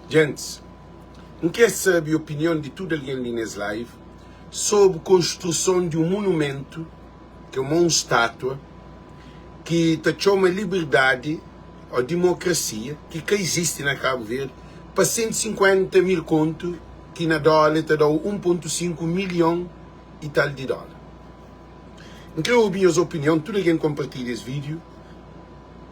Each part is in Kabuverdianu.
Gentis, N krê sabe opinion di tudu algen li nes live sobri konstruson di un monumentu, ki é uma un státua, ki ta txoma liberdadi ô dimokrasia, ki ka izisti na Kabu Verdi, pa 150 mil kontu, ki na dóla ta da-u 1.5 milhon i tal di dóla. N krê obi nhos opinion, tudu algen konpartilha es vídiu,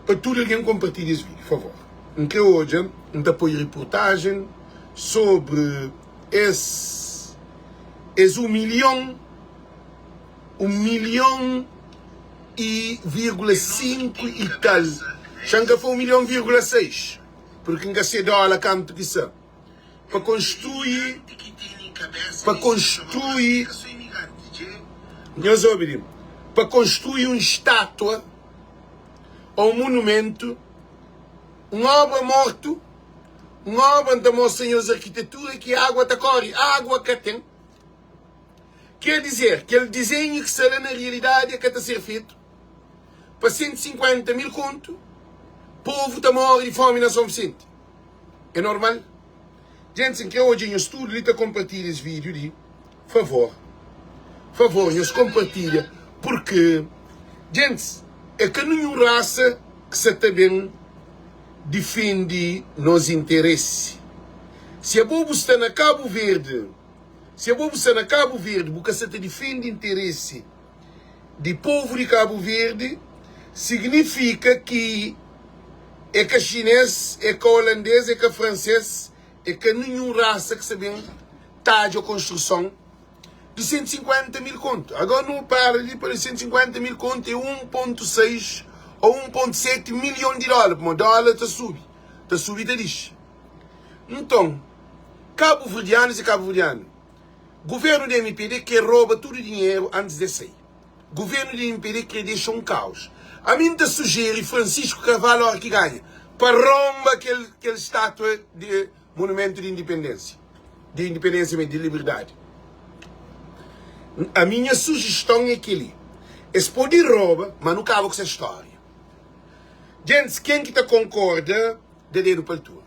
pa tudu algen konpartilha es vídiu, favor. N krê odja, N ta poi ripurtajen sobri es es 1 milhon, 1 milhon i virgula 5 i tal, xa N ka fla 1 milhon virgula 6, purki N ka se dóla kantu ki sa. Pa konstrui, pa konstrui, nhos obi li, pa konstrui un statua ô un monumentu, un obra mortu, un obra N ta mostra nhos arkitetura ki agua ta kóre, agua ka ten. Ker dizer, kel dizenhu ki sta la na rialidadi é ka ta ser fetu pa 150 mil kontu, povu ta móre di fómi na Son Visenti. É normal? Gentis, N kre odja nhos tudu li ta konpartilha es vídiu li. Favor, favor, nhos konpartilha purki, gentis, é ka ninhun rasa ki sa ta ben difende nos interesi. Si abo bu sta na Kabu Verdi, si abo bu sta na Kabu Verdi, bu ka sa ta difende interesi di povu di Kabu Verdi, signifika ki é ka xinês, é ka olandês, é ka fransês, é ka ninhun rasa ki sa ben tadja konstruson di 150 mil kontu. Agora nu para li pa 150 mil kontu é 1.6 ou 1.7 milhon di dólar, pamodi dólar ta subi, ta subi ta dixi. Nton, kabuverdianus i kabuverdianu, Governo di mpd kre roba tudo dinheiro antes de sai. Governo di mpd kre dexa um caos. Ami nta sugeri Francisco Carvalho ora ki ganha pa romba kel kel statua di monumento di independência, di independência mesmo, di liberdade. Ami nha sugeston é keli, es pode roba, ma nu kaba ku ses storia. Gentis, ken ki ta concorda da dedo pa altura.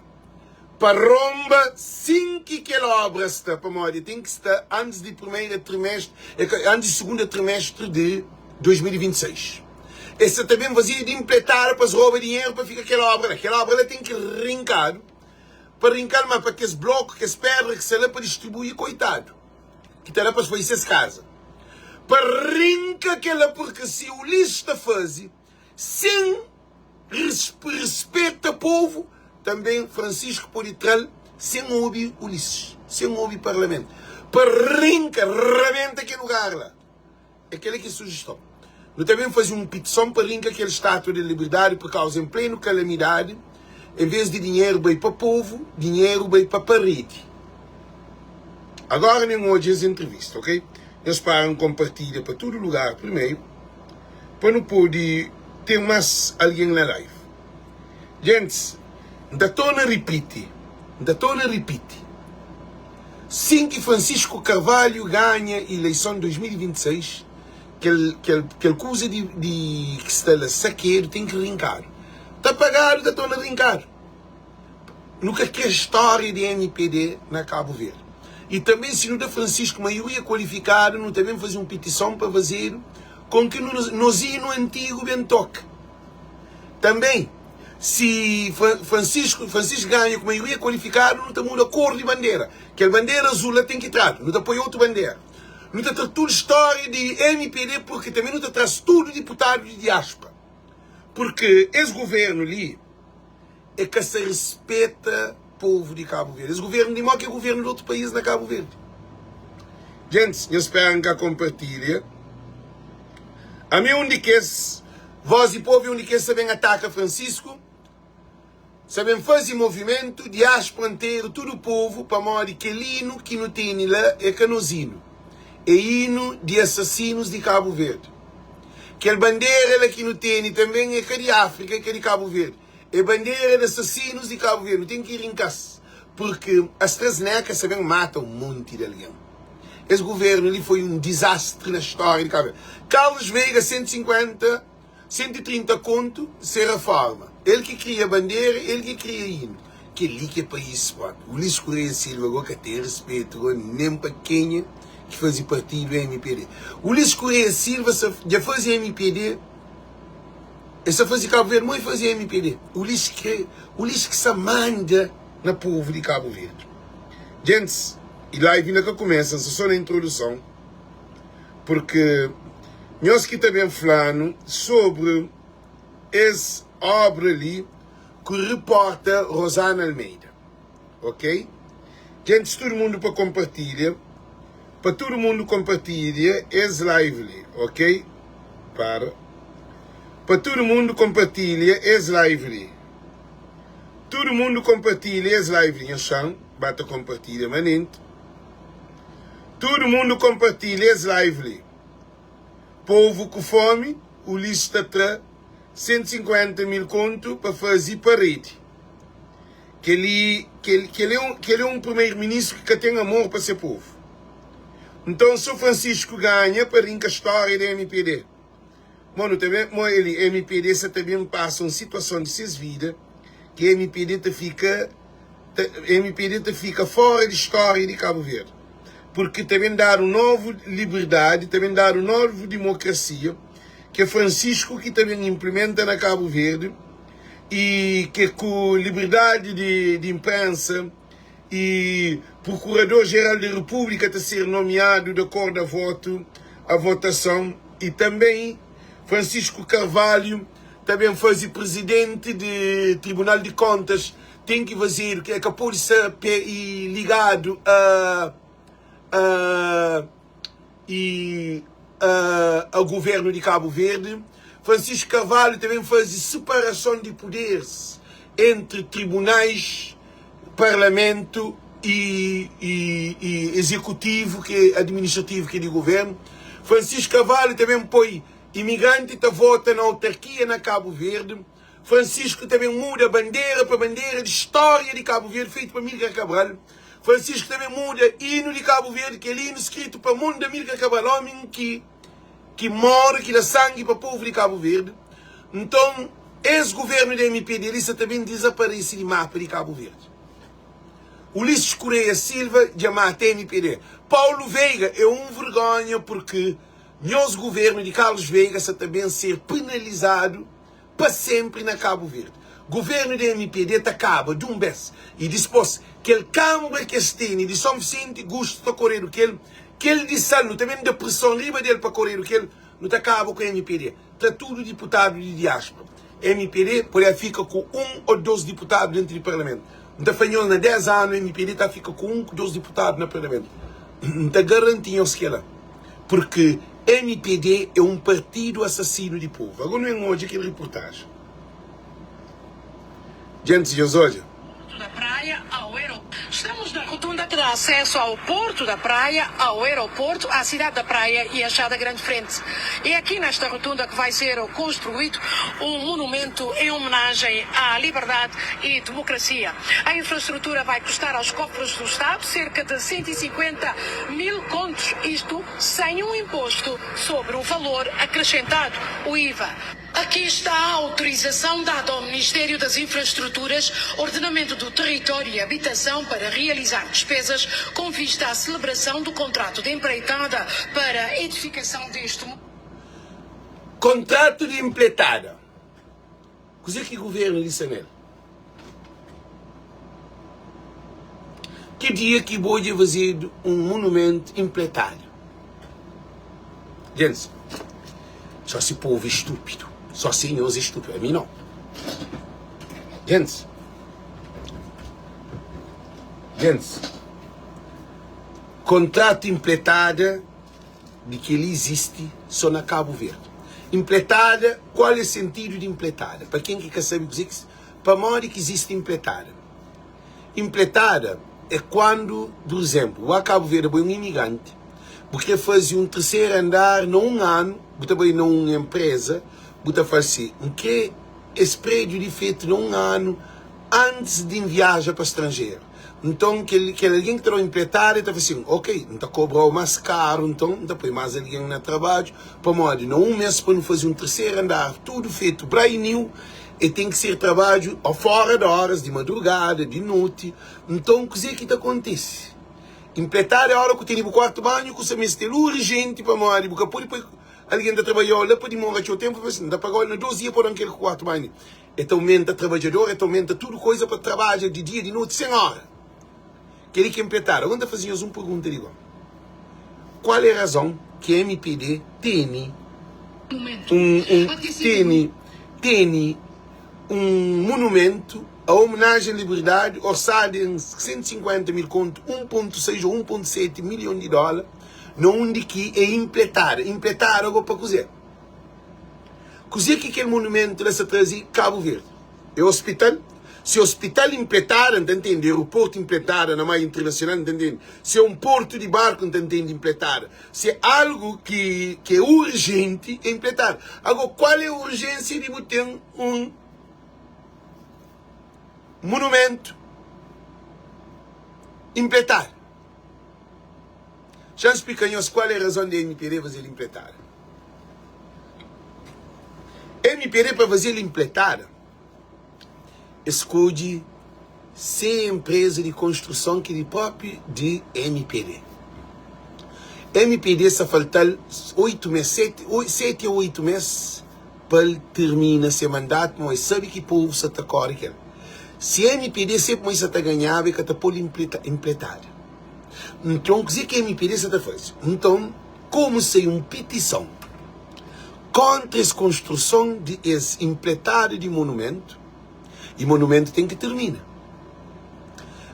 Pa ronba sin ki kel obra sta, pamodi ten ki sta antis di primeira trimestre, antis di segunda trimestre di 2026. Es sa ta ben fazia di inpletada pa es roba dinheru pa fika kel obra la. Kel obra la ten ki rinkadu, pa rinkal ma pa kes bloku, kes pedra ki sta la pa distribui koitadu ki ta da pa es faze ses kaza. Pa rinka kel la purki si Ulisses ta faze sin Rispeta povu tanbe Francisco pode tral sen obi Ulisses, sen obi parlamento pa rinka, rabenta kel lugar la. É kela ki é sujeston. Nu ta ben faze un pitison pa rinka kel statua di liberdadi pur kauza en plenu kalamidadi en ves di dinheru bai pa povu, dinheru bai pa paredi. Agora nen odja es entrevista, ok? Nhos para N konpartilha pa tudu lugar primeru. Pa nu pode ten más algen na live. Gentis, N ta torna ripiti, N ta torna ripiti, sin ki Francisco Carvalho ganha ileison 2026, kel, kel, kel kuza di, di ki sta la sakedu ten ki rinkadu. Ta pagadu, ta torna rinkadu. Nu ka kre stória di mpd na Kabu Verdi. I tanbe si nu da Francisco maioria kualifikadu nu ta ben faze un pitison pa fazedu kon ki nos inu antigu ben toka. Tanbe si Francisco Francisco ganha ku maioria kualifikadu nu ta muda kor di bandera. Kel bandera azul la ten ki tradu, nu ta poi otu bandera. Nu ta tra tudu stória di mpd purki tanbe nu ta tras tudu diputadu di diáspora. Purki es guvernu li. É ka sa rispeta povo di Cabo Verde. Es governo di mo ki é governo di outro país na Cabo Verde. Gentes, nhos spera nka compartilha. Ami é um di kes voz di povo é um di kes sa ben ataka Francisco, sa ben fazi movimento, diáspora inteiro, tudo povo, pamodi kel hino ki nu teni la é ka nos hino. É hino di assassinos di Cabo Verde. Kel bandera la ki nu teni também é ka di África, é ka di Cabo Verde. É bandera di asasinus di Kabu Verdi. Nu ten ki rinka-s purki AstraZeneca sa ben mata un monti di algen. Es guvernu li foi un dizastri na stória di Kabu Verdi. Carlos Veiga 150, 130 kontu se reforma. El ki kria bandera, el ki kria inu. Kel-li ki é país propi. Ulisses Correia Silva go ka ten respetu go nen pa kenha ki faze partidu mpd. Ulisses Correia Silva sa dja faze mpd, el sa faze Cabo Verde mo el faze mpd. Ulisses kre, Ulisses ki sa manda na povu di Cabo Verde. Gentis, i live inda ka kumesa, nsa so na introduson, porque nhos ki ta ben flanu sobre es obra li ku riporta Rosana Almeida ok gentis tudu mundu pa konpartilha pa tudu mundu konpartilha es live li ok para pa tudu mundu konpartilha es live li tudu mundu konpartilha es live li nha xan ba ta konpartilha manenti tudu mundu konpartilha es live li povu ku fomi Ulisses ta tra 150 mil kontu pa faze paredi. Kel-li kel, kel é un, kel é un primeiro-ministru ki ka ten amor pa se povu. Nton, so Francisco ganha pa rinka stória di mpd. Mo nu ta ben, mo el li, mpd sa ta ben pasa un situason di ses vida ki mpd ta fika ta, mpd ta fika fora di stória di Kabu Verdi. Purki ta ben dadu novu liberdadi, ta ben dadu novu dimokrasia. Ke Francisco ki ta ben implementa na Cabo Verde e ke ku liberdade de de imprensa e Procurador Geral de República ta ser nomeado de acordo a voto a votação e também Francisco Carvalho ta ben faze presidente de Tribunal de Contas tem ki fazedu ke ka pode ser pe e ligado a a y a governo di Cabo Verde. Francisco Carvalho ta ben faze separason di poderes entre tribunais, parlamento y executivo ki é administrativo ki é di governo. Francisco Carvalho ta ben poi imigranti ta vota na autarquia na Cabo Verde. Francisco ta ben muda bandera pa bandera di stória di Kabu Verdi feitu pa Amílcar Cabral. Francisco ta ben muda inu di Kabu Verdi, kel inu skritu pa mon di Amílcar Cabral, ómi ki ki móre, ki da sangi pa povu di Kabu Verdi. Nton, es guvernu di mpd li sa ta ben dizaparese di mapa di Kabu Verdi. Ulisses Correia Silva dja mata mpd. Paulo Veiga é un vergonha purki nhos guvernu di Carlos Veiga sa ta ben ser penalizadu pa senpri na Kabu Verdi. Guvernu di mpd ta kaba dun bes y dispos kel kanbra ki es tene di Son Visenti gustu ta koredu kel, kel di sal nu ta ben da preson riba del pa koredu kel, nu ta kaba ku mpd. Tra tudu diputadu di diaspora. Mpd pode a fika ku un o dos diputadu dentu di parlamentu. N ta fla nhos na 10 anu mpd ta fika ku un ku dos diputadu na parlamentu. N ta garanti nhos kela. Purki mpd é un partidu asasinu di povu. Agora nu ben odja kel reportajen. Djentis nhos odja. Porto da Praia ao aeroporto. Estamos na rotunda que dá acesso ao Porto da Praia, ao aeroporto, à cidade da Praia e à Achada Grande Frente. É aqui nesta rotunda que vai ser construído um monumento em homenagem à liberdade e democracia. A infraestrutura vai custar aos cofres do Estado cerca de 150 mil contos, isto sem um imposto sobre o valor acrescentado, o IVA. Aqui está a autorização dada ao Ministério das Infraestruturas, Ordenamento do Território e Habitação para realizar despesas com vista à celebração do contrato de empreitada para a edificação deste. Contrato de empleitada. Kuzê ki governo di Sanel? Ki dia ki bo dja fazedu un monumentu inpletadu? Gentis, só si povu é stúpidu, só si nhos é stúpidu, ami nau. Gentis, gentis, kontratu inpletada. Di kel-li izisti sô na Kabu Verdi. Inpletada, Kual é sentidu di inpletada? Pa ken ki ka sabe kuzê ki, pamodi ki izisti inpletada? Inpletada é kuandu, pur izénplu, bu ba Kabu Verdi, abo é un imigranti, bu krê faze un terseru andar na un anu, bu ta bai na un enpreza, bu ta fla si, N krê es prédiu li fetu na un anu antis di N viaja pa stranjeru. Nton, kel, kel algen ki ta da-u inpletada, el ta fla sin, Ok, N ta kobra-u más karu, nton N ta poi más algen na trabadju, pamodi na un mês pa nu faze un terseru andar, tudu fetu brand new. E ten ki ser trabadju o fora di oras, di madrugada, di noti. Nton kuzê ki ta kontise? Inpletadu é ora ku tene bu kuartu banhu ku sa meste-l urjenti pamodi bu ka pode poi algen ta trabadja-u la pa dimora txeu tenpu. Fla sin, N ta paga-u na dos dia pa da-m kel kuartu banhu. E ta aumenta trabadjador, e ta aumenta tudu koza pa trabadja di dia, di noti, sen ora. Kel-li ki é inpletadu. Agora N ta faze nhos un pergunta di gó. Kual é razon ki mpd tene un, un, tene, tene un monumentu a omenajen liberdadi orsadu en 150 mil kontu, 1.6 ou 1.7 milhon di dóla, na undi ki é inpletada? Inpletada agora pa kuzê? Kuzê ki kel monumentu la sa traze Kabu Verdi? É ospital? Se ospital inpletada, N ta ntende, aeroportu inpletada na mar internasional, N ta ntende, se é un portu di barku, N ta ntende inpletada, se é algu ki ki é urjenti, é inpletada. Agora, kual é urjénsia di bu ten un monumentu inpletadu? Xa N splika nhos kual é razon di MPD faze-l inpletada. MPD pa faze-l inpletada, es skodje se enpreza di konstruson ki di propi di MPD. MPD sa falta-l 8 mes, 7, 7 a 8 mes pa el tirmina se mandatu, ma el sabe ki povu sa ta kore kel. Si MPD sep ma el sa ta ganhaba, el ka ta pô-l inpletada. Nton, kuzê ki MPD sa ta faze? Nton, komu sai un pitison kóntra es konstruson di es inpletadu di monumentu, i monumentu ten ki tirmina.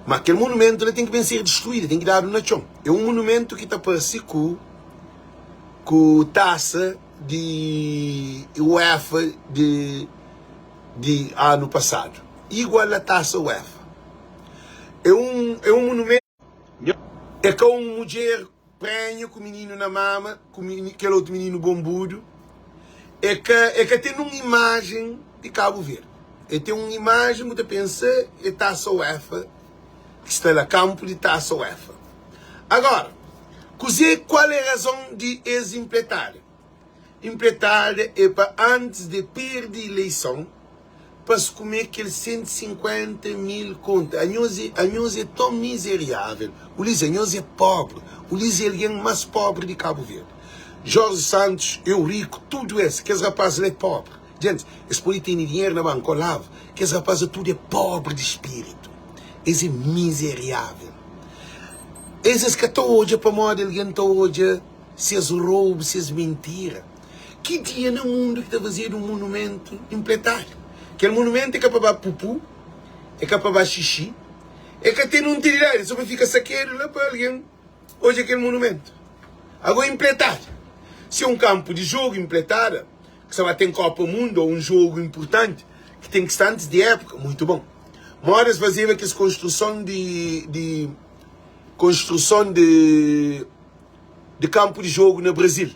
Má kel monumentu la ten ki ben ser distruídu, ten ki dadu na txon. É un monumentu ki ta parse ku ku tasa di UEFA di di anu pasadu, igual a tasa UEFA. É un é un monumentu. É ka un mudjer prenha ku mininu na mama, ku kel otu mininu bonbudu. É ka é ka ten un imajen di Kabu Verdi. É ten un imajen bu ta pensa é tasa UEFA ki sta la, kanpu di tasa UEFA. Agora, kuzê kual é razon di es inpletada? Inpletada é pa antis de perde ileison, pa-s kume kel 150 mil kontu. Anhos é, anhos é ton mizeriável. Ulis, anhos é pobri. Ulis é algen más pobri di Kabu Verdi. Jorge Santos, Eurico, tudu es, kes rapaz la é pobri. Djentis, es pode tene dinheru na banku, Olavo, kes rapaz la tudu é pobri di spiritu. Es é mizeriável. Es, es ka ta odja pamodi algen ta odja ses roubu, ses mintira. Ki dia na mundu ki ta fazedu un monumentu inpletadu? Kel monumentu é ka pa ba pupu, é ka pa ba xixi, é ka ten utilidadi, é so pa fika sakedu la pa algen odja kel monumentu. Ago inpletadu, si é un kanpu di jogu inpletada, ki sta ba ten Kopa Mundu ô un jogu inpurtanti ki ten ki sta antis di épuka, muitu bon. Moda es fazeba kes konstruson di di konstruson di di kanpu di jogu na Brazil.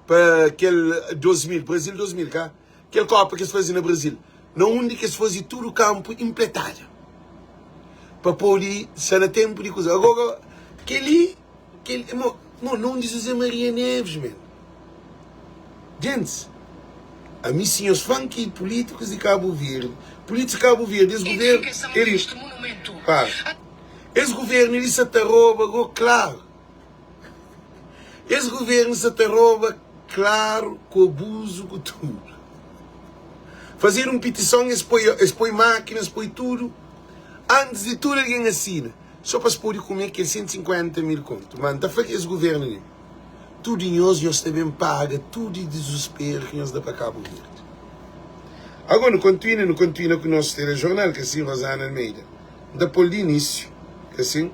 pa kel 2000, Brasil 2000 ka? Kel kopa ki es faze na Brasil, na undi ki es faze tudu kanpu inpletada pa pode sta na tenpu di kuza. Agora kel-li, kel, mo, mo, na undi José Maria Neves, men. Gentis, ami si nhos fla-m ki pulítikus di Kabu Verdi, pulítikus di Kabu Verdi, es guvernu, el, para, es guvernu li sa ta roba go klaru. Es governo sa ta roba claro ku abuso ku tudo. Fazer um petison es poi es poi máquina es poi tudo antes de tudo alguém assina só pa es pode kume kel 150 mil conto. Ma nta fla ki es governo li tudo nhos nhos ta bem paga tudo desespero ki nhos da pa Cabo Verde. Agora nu continua nu continua ku nos telejornal ka sin Rosana Almeida nta pol di início ka sin.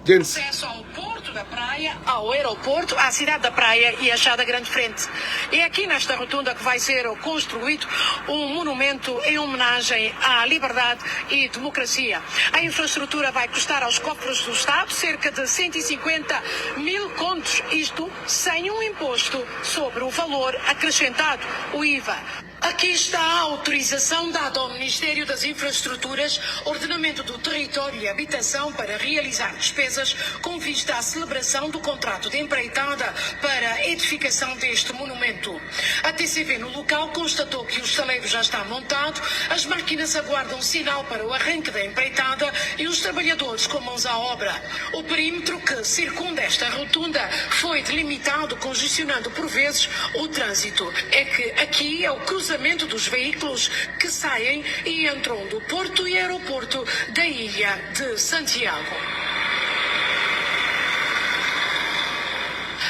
Djentis. Acesso ao Porto da Praia, ao aeroporto, à cidade da Praia e à Achada Grande Frente. É aqui nesta rotunda que vai ser construído um monumento em homenagem à liberdade e democracia. A infraestrutura vai custar aos cofres do Estado cerca de 150 mil contos, isto sem um imposto sobre o valor acrescentado, o IVA. Aqui está a autorização dada ao Ministério das Infraestruturas, Ordenamento do Território e Habitação para realizar despesas com vista à celebração do contrato de empreitada para a edificação deste monumento. A TCV no local constatou que o estaleiro já está montado, as máquinas aguardam sinal para o arranque da empreitada e os trabalhadores com mãos à obra. O perímetro que circunda esta rotunda foi delimitado, congestionando por vezes o trânsito. É que aqui é o cruzamento dos veículos que saem e entram do porto e aeroporto da ilha de Santiago.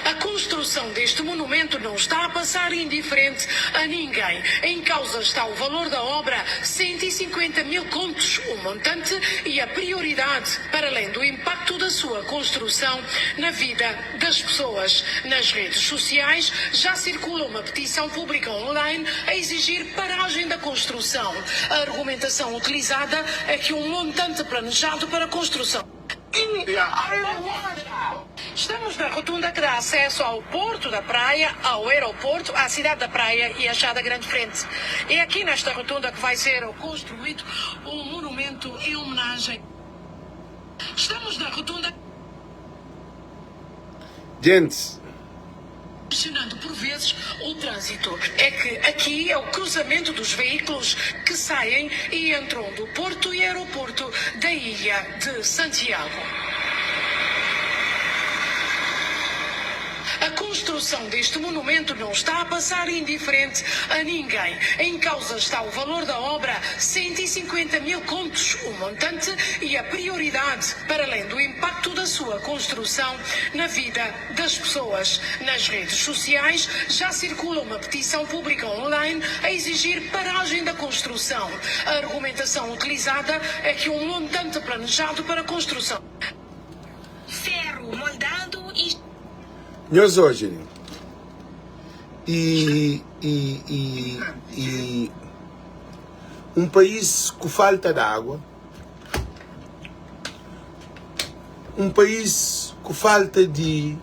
A construção deste monumento não está a passar indiferente a ninguém. Em causa está o valor da obra, 150 mil contos, o montante e a prioridade, para além do impacto da sua construção na vida das pessoas. Nas redes sociais já circula uma petição pública online a exigir paragem da construção. A argumentação utilizada é que um montante planejado para a construção. Estamos na rotunda que dá acesso ao Porto da Praia, ao aeroporto, à cidade da Praia e à Achada Grande Frente. É aqui nesta rotunda que vai ser construído um monumento em homenagem. Estamos na rotunda. Djentis. Pressionando por vezes o trânsito. É que aqui é o cruzamento dos veículos que saem e entram do Porto e aeroporto da ilha de Santiago. A construção deste monumento não está a passar indiferente a ninguém. Em causa está o valor da obra, 150 mil contos, o montante e a prioridade, para além do impacto da sua construção na vida das pessoas. Nas redes sociais já circula uma petição pública online a exigir paragem da construção. A argumentação utilizada é que um montante planejado para a construção. Ferro moldado e. Nhos odja li. E, e, e, e un país ku falta di agua, un país ku falta di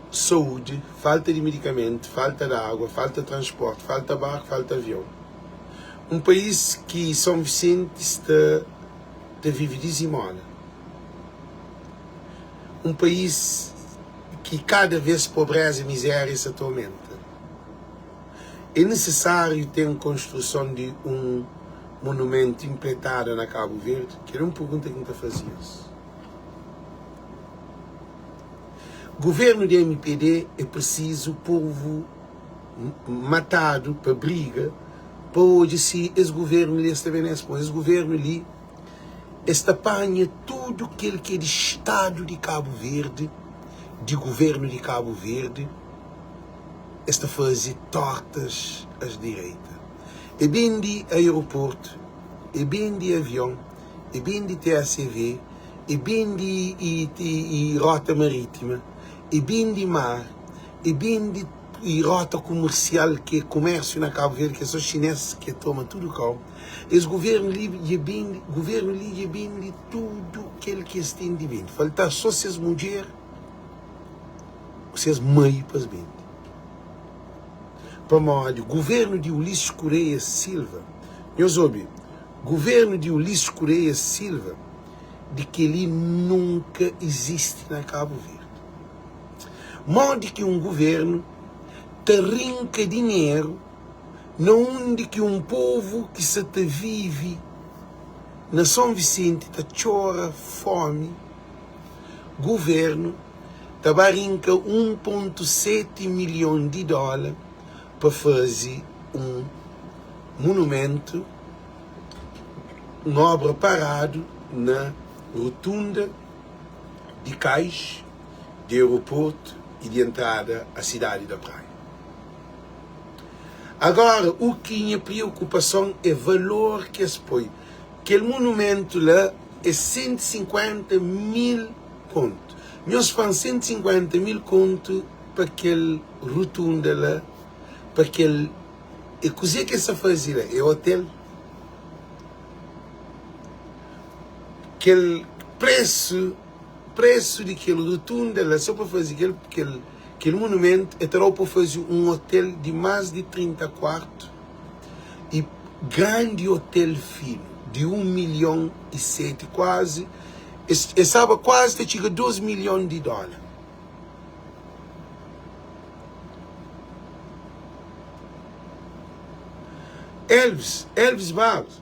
saúdi, falta di medikamentu, falta di agua, falta transporti, falta barku, falta avion. Un país ki São Vicente sta ta vive dizimola. Un país ki kada vez pobreza y mizeria sa ta omenta. É nisisáriu ten konstruson di un monumentu inpretada na Kabu Verdi? Kel é un pergunta ki N ta faze nhos. Guvernu di mpd é prisizu povu matadu pa briga pa odja si es guvernu li es ta ben es poi es guvernu li es ta panha tudu kel ki é di stadu di Kabu Verdi di guvernu di Kabu Verdi es ta faze tortas as direita e bende aeroportu e bende avion e bende TACV e bende e rota maritima e bende mar e bende e rota kumersial ki é kumersiu na Kabu Verdi ki é so xines ki toma tudu kau es guvernu li dja bende guvernu li dja bende tudu kel ki es ten di bende falta so ses mudjer ku ses mai pa es bende pamodi guvernu di Ulisses Correia Silva nhos obi guvernu di Ulisses Correia Silva di kel-li nunka izisti na Kabu Verdi. Modi ki un guvernu ta rinka dinheru na undi ki un povu ki sa ta vive na Son Visenti ta txora fomi, guvernu ta ba rinka 1.7 milhon di dola pa faze un monumentu, un obra paradu na rotunda di kais di aeroportu y di entrada a sidadi da Praia. Agora, u ki nha priokupason é valor ki es poi. Kel monumentu la é 150 mil kontu. Nhos fla-m 150 mil kontu pa kel rotunda la, pa kel E kuzê ki es ta faze la? É otel? Kel presu, presu di kel rotunda la sô pa faze kel, kel, kel monumentu, el ta da-u pa faze un otel di más di 30 kuartu. I grandi otel finu di 1 milhon i 7 kuazi es staba kuazi ta txiga 2 milhon di dóla. Elvis, Elvis Barros,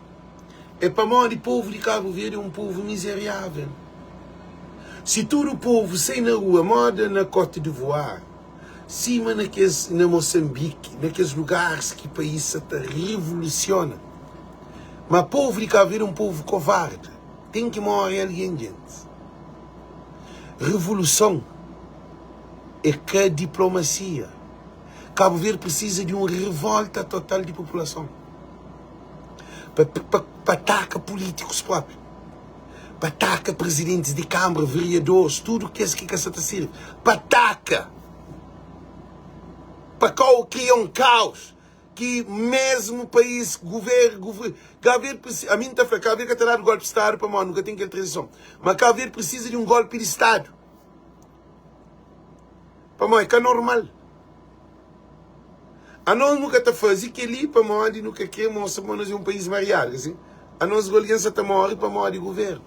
é pamodi povu di Kabu Verdi é un povu mizeriável. Si tudu povu sai na rua moda na Cote d'Ivoire, sima na kes na Moçambique, na kes lugares ki país sa ta revoluciona. Ma povu di Kabu Verdi é un povu kovardi. Ten ki more algen, gentis. Revoluson é ka diplomasia. Kabu Verdi precisa di un revolta total di populason pa pa pa ataka políticos propi, pa ataka presidentis di kambra, vereadores, tudu kes ki ka sa ta sirbi, pa ataka, pa kau kria un kaos ki mesmu país, guver, guver, Kabu Verdi presi, ami N ta fla, Kabu Verdi ka ta dadu golpi di stadu pamodi nu ka ten kel tranzison, ma Kabu Verdi precisa di un golpi di stadu. Pamodi é ka normal. Anos nu ka ta faze kel-li pamodi nu ka krê mostra ma nos é un país mariadu, ka si? Anos go algen sa ta móre pamodi govérnu.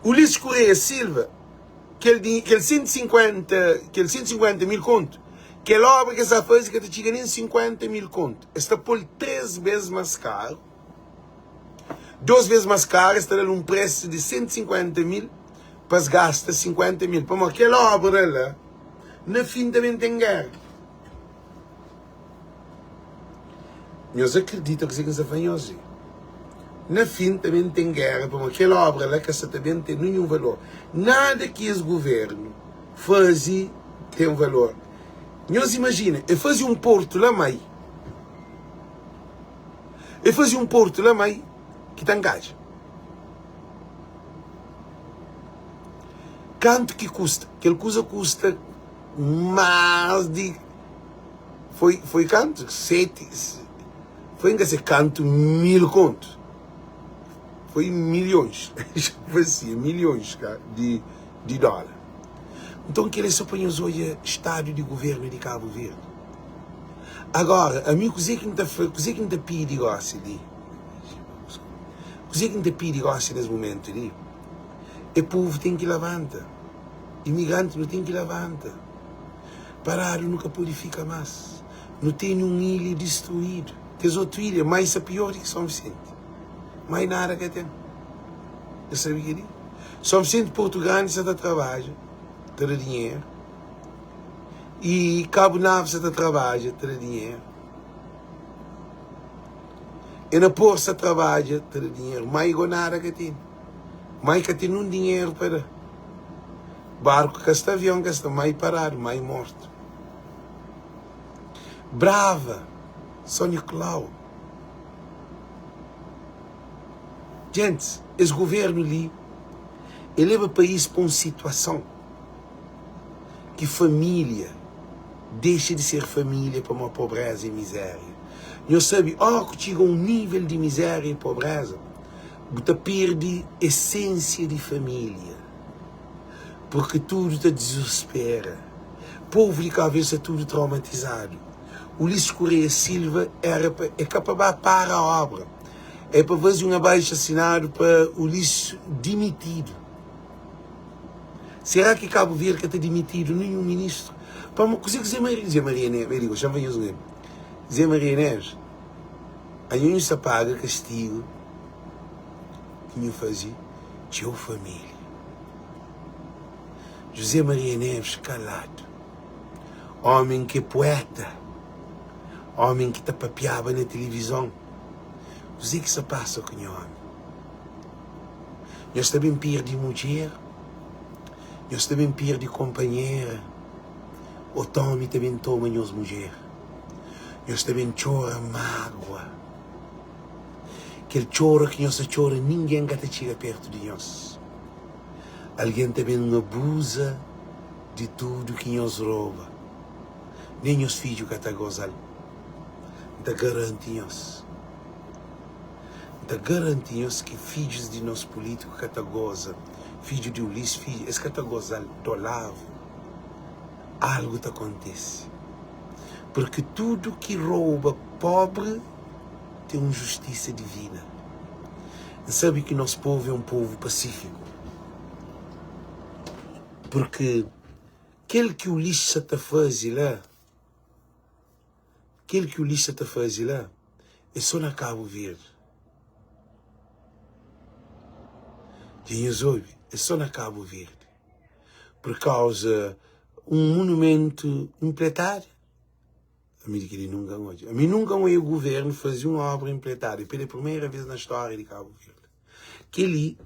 Ulisses Correia Silva, kel di, kel 150, kel 150 mil kontu, kel obra ki es ta faze ka ta txiga nen 50 mil kontu. Es ta pô-l 3 bês más karu. 2 vez mas karu es ta dal un presu di 150 mil pa es gasta 50 mil pamodi kel obra la na fin ta ben ten gera nhos akredita kuzê ki N sta fla nhos li na fin ta ben ten gera pamodi kel obra la ka sa ta ben ten ninhun valor nada ki es guvernu faze ten valor nhos imajina e faze un portu la mai. El faze un portu la mai ki ta nkadja. Kantu ki kusta? Kel kuza kusta más di foi foi kantu? Seti foi nka se kantu mil kontu. Foi milhões. Foi milhões di di dóla. Nton kel é so pa nhos odja stadu di guvernu di Kabu Verdi. Agora, ami kuzê ki N ta fla, kuzê ki N ta pidi gósi li? Kuzê ki N ta pidi gósi nes momentu li? É povu ten ki labanta, imigranti nu ten ki labanta. Paradu nu ka pode fika más. Nu tene un ilha distruídu. Kes otu ilha, mai sta pior di ki São Vicente. Mai nada ka ten. Nhos sabe kel-li? São Vicente, Porto Grande sa ta trabadja, ta da dinheru. I Kabu Navi sa ta trabadja ta da dinheru E na Porto sa trabadja ta da dinheru Ma igo nada ka tene Ma i ka ten nun dinheru pa da Barku ka sta avion ka sta Ma i paradu ma i mortu Brava São Nicolau Gentis es governu li E leba país pa un situason ki família dexa di ser família pamodi pobreza i mizéria. Nhos sabe, óras ku txiga un nível di mizéria i pobreza, bu ta perde esensia di família, purki tudu ta dizuspera. Povu di Kabu Verdi sta tudu traumatizadu. Ulisses Correia Silva éra pa, é ka pa ba para obra, é pa faze un abaixo asinadu pa Ulisses dimitidu. Será ki Kabu Verdi ka ta dimitidu ninhun ministru? Pamo kuzê ki Zé Maria, Zé Maria Neves, eh, digo, xa-m fla nhos un Zé Maria Neves, anho nhu sta paga kastigu ki nhu faze txeu família. José Maria Neves kaladu, ómi ki é pueta, ómi ki ta papiaba na tilivizon, kuzê ki sta pasa ku nha ómi? Nhos ta ben perde mudjer, nhos ta ben perde konpanhera, otu ómi ta ben toma nhos mudjer. Nhos ta ben txora mágua. Kel txora ki nhos ta txora, ningen ka ta txiga pértu di nhos. Algen ta ben abuza di tudu ki nhos roba, nen nhos fidju ka ta goza-l. N ta garanti nhos. N ta garanti nhos ki fidjus di nos pulítiku ka ta goza, fidju di Ulisses, fidju, es ka ta goza-l, d'Olavo. Algu ta kontise. Purki tudu ki rouba pobri ten un justisa divina. N sabe ki nos povu é un povu pasífiku, purki kel ki Ulisses sa ta faze la, kel ki Ulisses sa ta faze la é so na Kabu Verdi. Dja nhos obi? É so na Kabu Verdi. Pur kauza un monumentu inpletadu, ami di kel-li nunka N odja. Ami nunka N oia guvernu faze un obra inpletadu, pela primera vez na stória di Kabu Verdi. Kel-li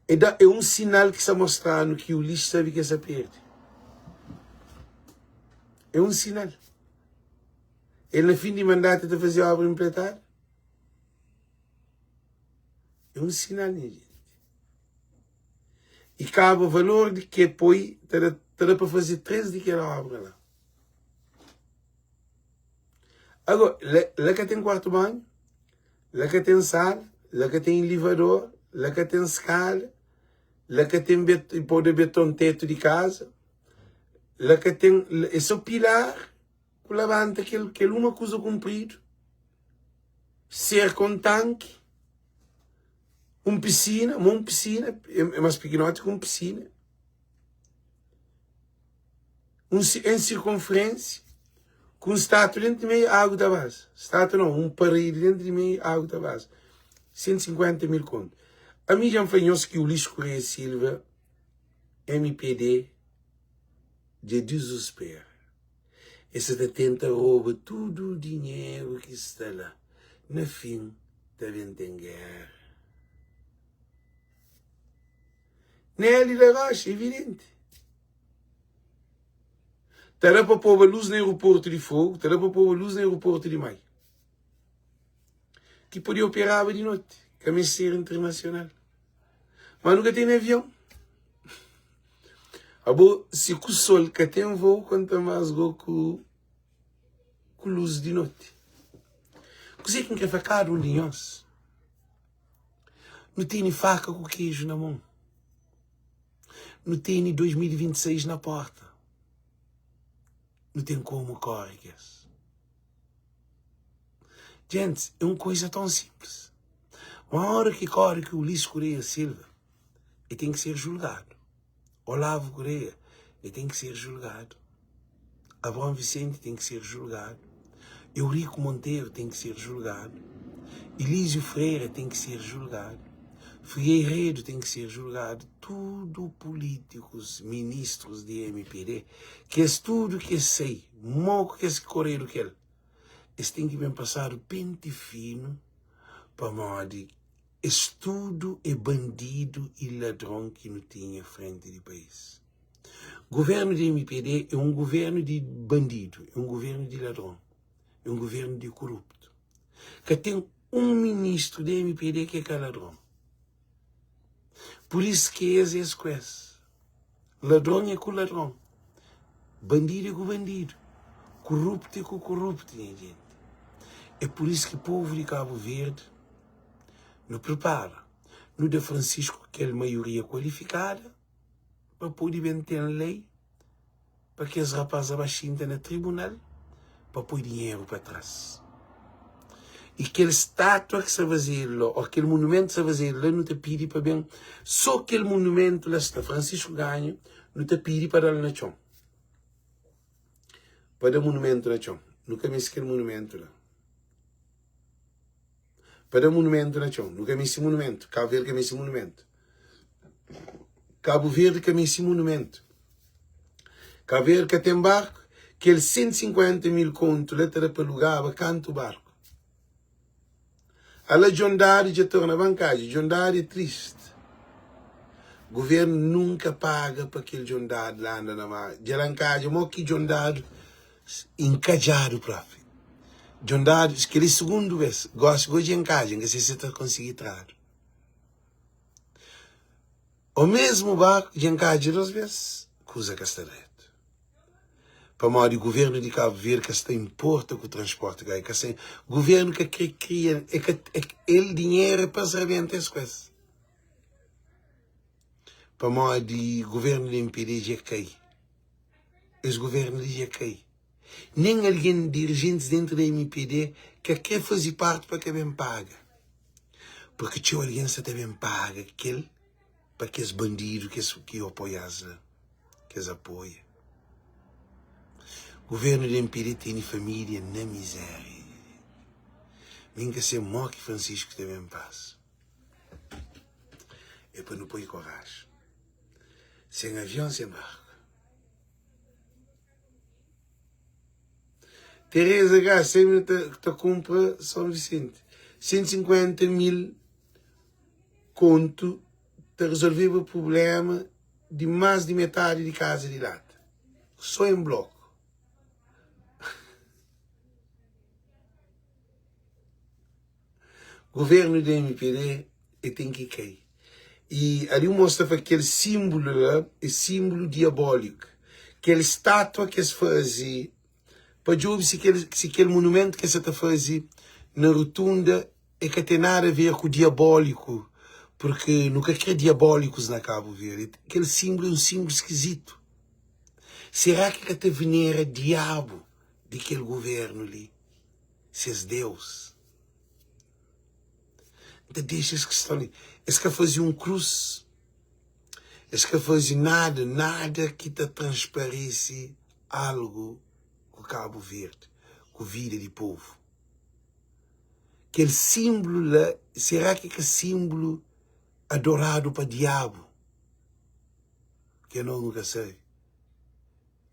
é da é un sinal ki sta mostra-nu ki Ulisses sabe ki el sta perde. É un sinal. El na fin di mandatu el ta faze obra inpletadu? É un sinal, nha jenti. I kaba valor di ke poi ta da, ta da pa faze 3 di kel obra la. Agora, la, la ka ten kuartu banhu, la ka ten sala, la ka ten elevador, la ka ten skada, la ka ten bet, pô de beton tetu di kaza, la ka ten, é só pilar ku labanta kel, kel uma kuza kunpridu, serka un tanki. Un pisina, ma un pisina é más pikinoti ki un pisina. Un en sirkunferensia ku un statua dentu di meiu, agu ta baza. Statua nau, un paredi dentu di meiu, agu ta baza. 150 mil kontu. Ami dja N fla nhos ki Ulisses Correia Silva, mpd, dja dizuspera. Es sa ta tenta roba tudu dinheru ki sta la. Na fin, ta ben ten géra. Nelly da Rocha, evidenti. Ta da pa poba lus na aeroportu di Fogo, ta da pa poba lus na aeroportu di Mai. Ki podia operaba di noti, ka meste ser internasional. Mas nu ka tene avion. Abo, si ku sol ka ten voo, konta mas go ku ku lus di noti. Kuzê ki N kre fla kada un di nhos? Nu tene faka ku keju na mon. Nu tene 2026 na porta. Nu ten komu kore kes. Gentis, é un koisa ton sinplis. Ma ora ki kore ki Ulisses Correia Silva, e ten ki ser julgadu. Olavo Correia, e ten ki ser julgadu. Abraão Vicente ten ki ser julgadu. Eurico Monteiro ten ki ser julgadu. Elísio Freire ten ki ser julgadu. Figueiredo ten ki ser julgadu. Tudu polítikus, ministrus di MPD, kes tudu ki es sai, mo ku kes ki koredu kel, es ten ki ben pasadu penti finu pamodi es tudu é bandidu i ladron ki nu tinha frenti di país. Governu di MPD é un governu di bandidu, é un governu di ladron, é un governu di koruptu. Ka ten un ministru di MPD ki é ka ladron. Pur isu ki es é es ku es. Ladron é ku ladron, bandidu é ku bandidu, koruptu é ku koruptu, nha jenti. É pur isu ki povu di Kabu Verdi nu pripara, nu da Francisco kel maioria kualifikada, pa pode ben ten lei pa kes rapaz la ba xinta na tribunal pa poi dinheru pa tras. I kel statua ki sta fazedu la, o kel monumentu ki sta fazedu la, nu ta pidi pa ben so kel monumentu la sta Francisco ganha, nu ta pidi pa da-l na txon. Pa da monumentu na txon. Nu ka meste kel monumentu la. Pa da monumentu na txon. Nu ka meste monumentu. Kabu Verdi ka meste monumentu. Kabu Verdi ka meste monumentu. Kabu Verdi ka ten barku. Kel 150 mil kontu la ta da pa lugaba kantu barku. Ala Djondadi dja torna bankadja. Djondadi é tristi. Guvernu nunka paga pa kel Djondadi la anda na mar. Dja la nkadja mo ki Djondadi Inkadjadu propi. Djon dadu, kel-li sugundu bes. Gosi go dja inkadja, N ka se si ta konsigi tradu. Omesmu barku dja inkadja dos bes, kuza ka sta dretu. Pamodi guvernu di Kabu Verdi ka sta inporta ku transporti ka, ka sta, guvernu ka kre kria, e ka, el dinheru é pa es rabenta es ku es. Pamodi guvernu di MPD dja kai. Es guvernu li dja kai. Nen algen dirijentis dentru di MPD ka kre faze parti pa ka ben paga. Purki txeu algen sa ta ben paga kel pa kes bandidu kes ki apoia-s la, kes apoia. Guvernu di MPD tene família na mizéria. Mi N ka se mo ki Francisco ta ben pasa. É pa nu poi koraji. Sen avion, sen barku. Teresa Gás sempre ta, ta kumpra São Vicente. 150 mil kontu ta resolveba problema di más di metadi di kaza di lata. Só em bloku. Governo di MPD e ten ki kai. E ali u mostra pa kel simbulu la e simbulu diaboliku. Kel statua ki es fazi pa djobi si kel si kel monumentu ki es sa ta fazi na rotunda e ka ten nada a ver ku diaboliku, porque nu ka kre diabolikus na Kabu Verdi. Kel simbulu e un simbulu skizitu. Sera ki ka ta venera diabu di kel governu li? ses deus. N ta dexa es kiston li. Es ka faze un krus, es ka faze nada, nada ki ta transparese algu ku Kabu Verdi, ku vida di povu. Kel sinblu la, sera ki ka sinblu adoradu pa diabu? Ke nos nu ka sabe.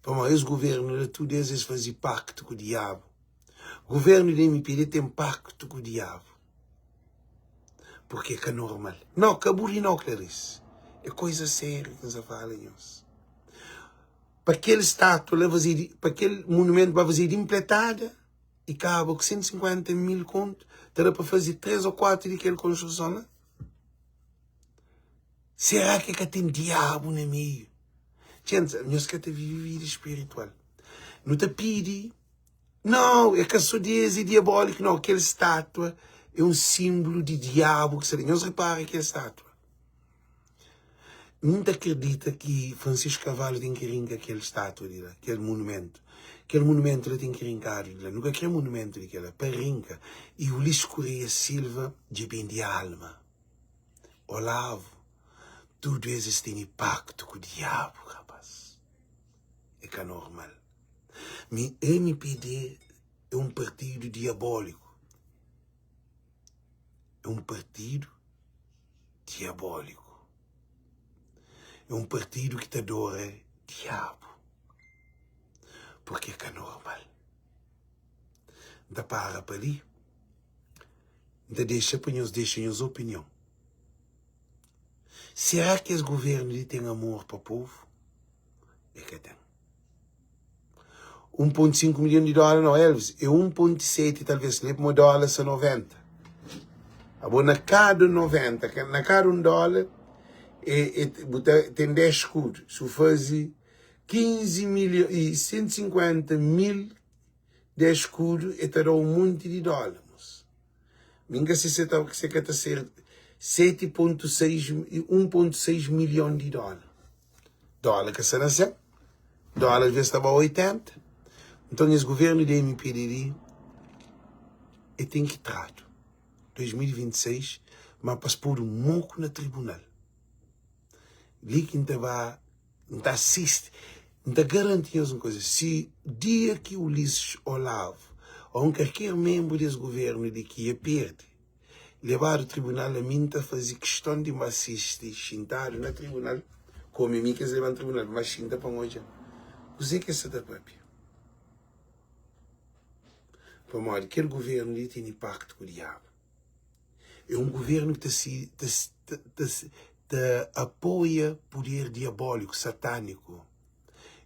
Pamodi es governu la tudu es es faze paktu ku diabu. Governu di MPD ten paktu ku diabu. Porque é ka normal. Não, ka buri não, Clarice. É coisa séria que nsa fala nhos. Pa kel estátua la faze di, pa kel monumento ba faze di empletada e kaba ku 150 mil kontu, ta da pa faze 3 ou 4 di kel construção la. Será ki ka ten diabu na meio? Gente, nhos ka ta vive vida espiritual. Nu ta pidi, não, é ka só di es é diabólico, não. Kel estátua é um símbolo di diabu ki sta li. Nhos repara kel estátua. Mi ta acredita ki Francisco Carvalho ten ki rinka kel estátua di la, kel monumento. Kel monumento la ten ki rinkadu di la. Nu ka kre monumento di kel la, pa rinka. E Ulisses Correia Silva dja bendi alma. Olavo, tudu es es tene paktu ku diabu, rapaz. É ka normal. Mi MPD é un partidu diabóliku. É un partidu diabóliku. É un partidu ki ta adora diabu. Porque é ka normal. N ta para pa li. N ta dexa pa nhos dexa nhos opinion. Será ki es governu li ten amor pa povu? E ka ten. 1.5 milhon di dóla não, Elvis, é 1.7 talvez, lê pamo dóla sa 90. Abo na kada 90, na kada um dóla, é, é, bu ta, ten 10 escudo. Se bu faze 15 milhon e 150 mil 10 skudu e ta da-u un monti di dóla, mos. Mi N ka se se ta se ka ta ser 7.6 1.6 milhon di dóla. Dóla ka sta na 100, dóla às ves ta ba 80. Nton es governu di MPD li e ten ki tradu 2026, ma pa es podu moku na tribunal. Li ki N ta ba N ta asisti, N ta garanti nhos un kuza, si dia ki Ulisses Olavo ô un kalker menbru di es guvernu di ki e perde, lebadu tribunal, ami N ta faze kiston di N ba sisti xintadu na tribunal, komu é mi ki es leba-m tribunal, pa N ba xinta pa N odja kuzê ki es sa ta papia. Pamodi kel guvernu li tene paktu ku diabu. É un guvernu ki ta si, ta, ta, ta, ta apoia puder diabóliku, satâniku.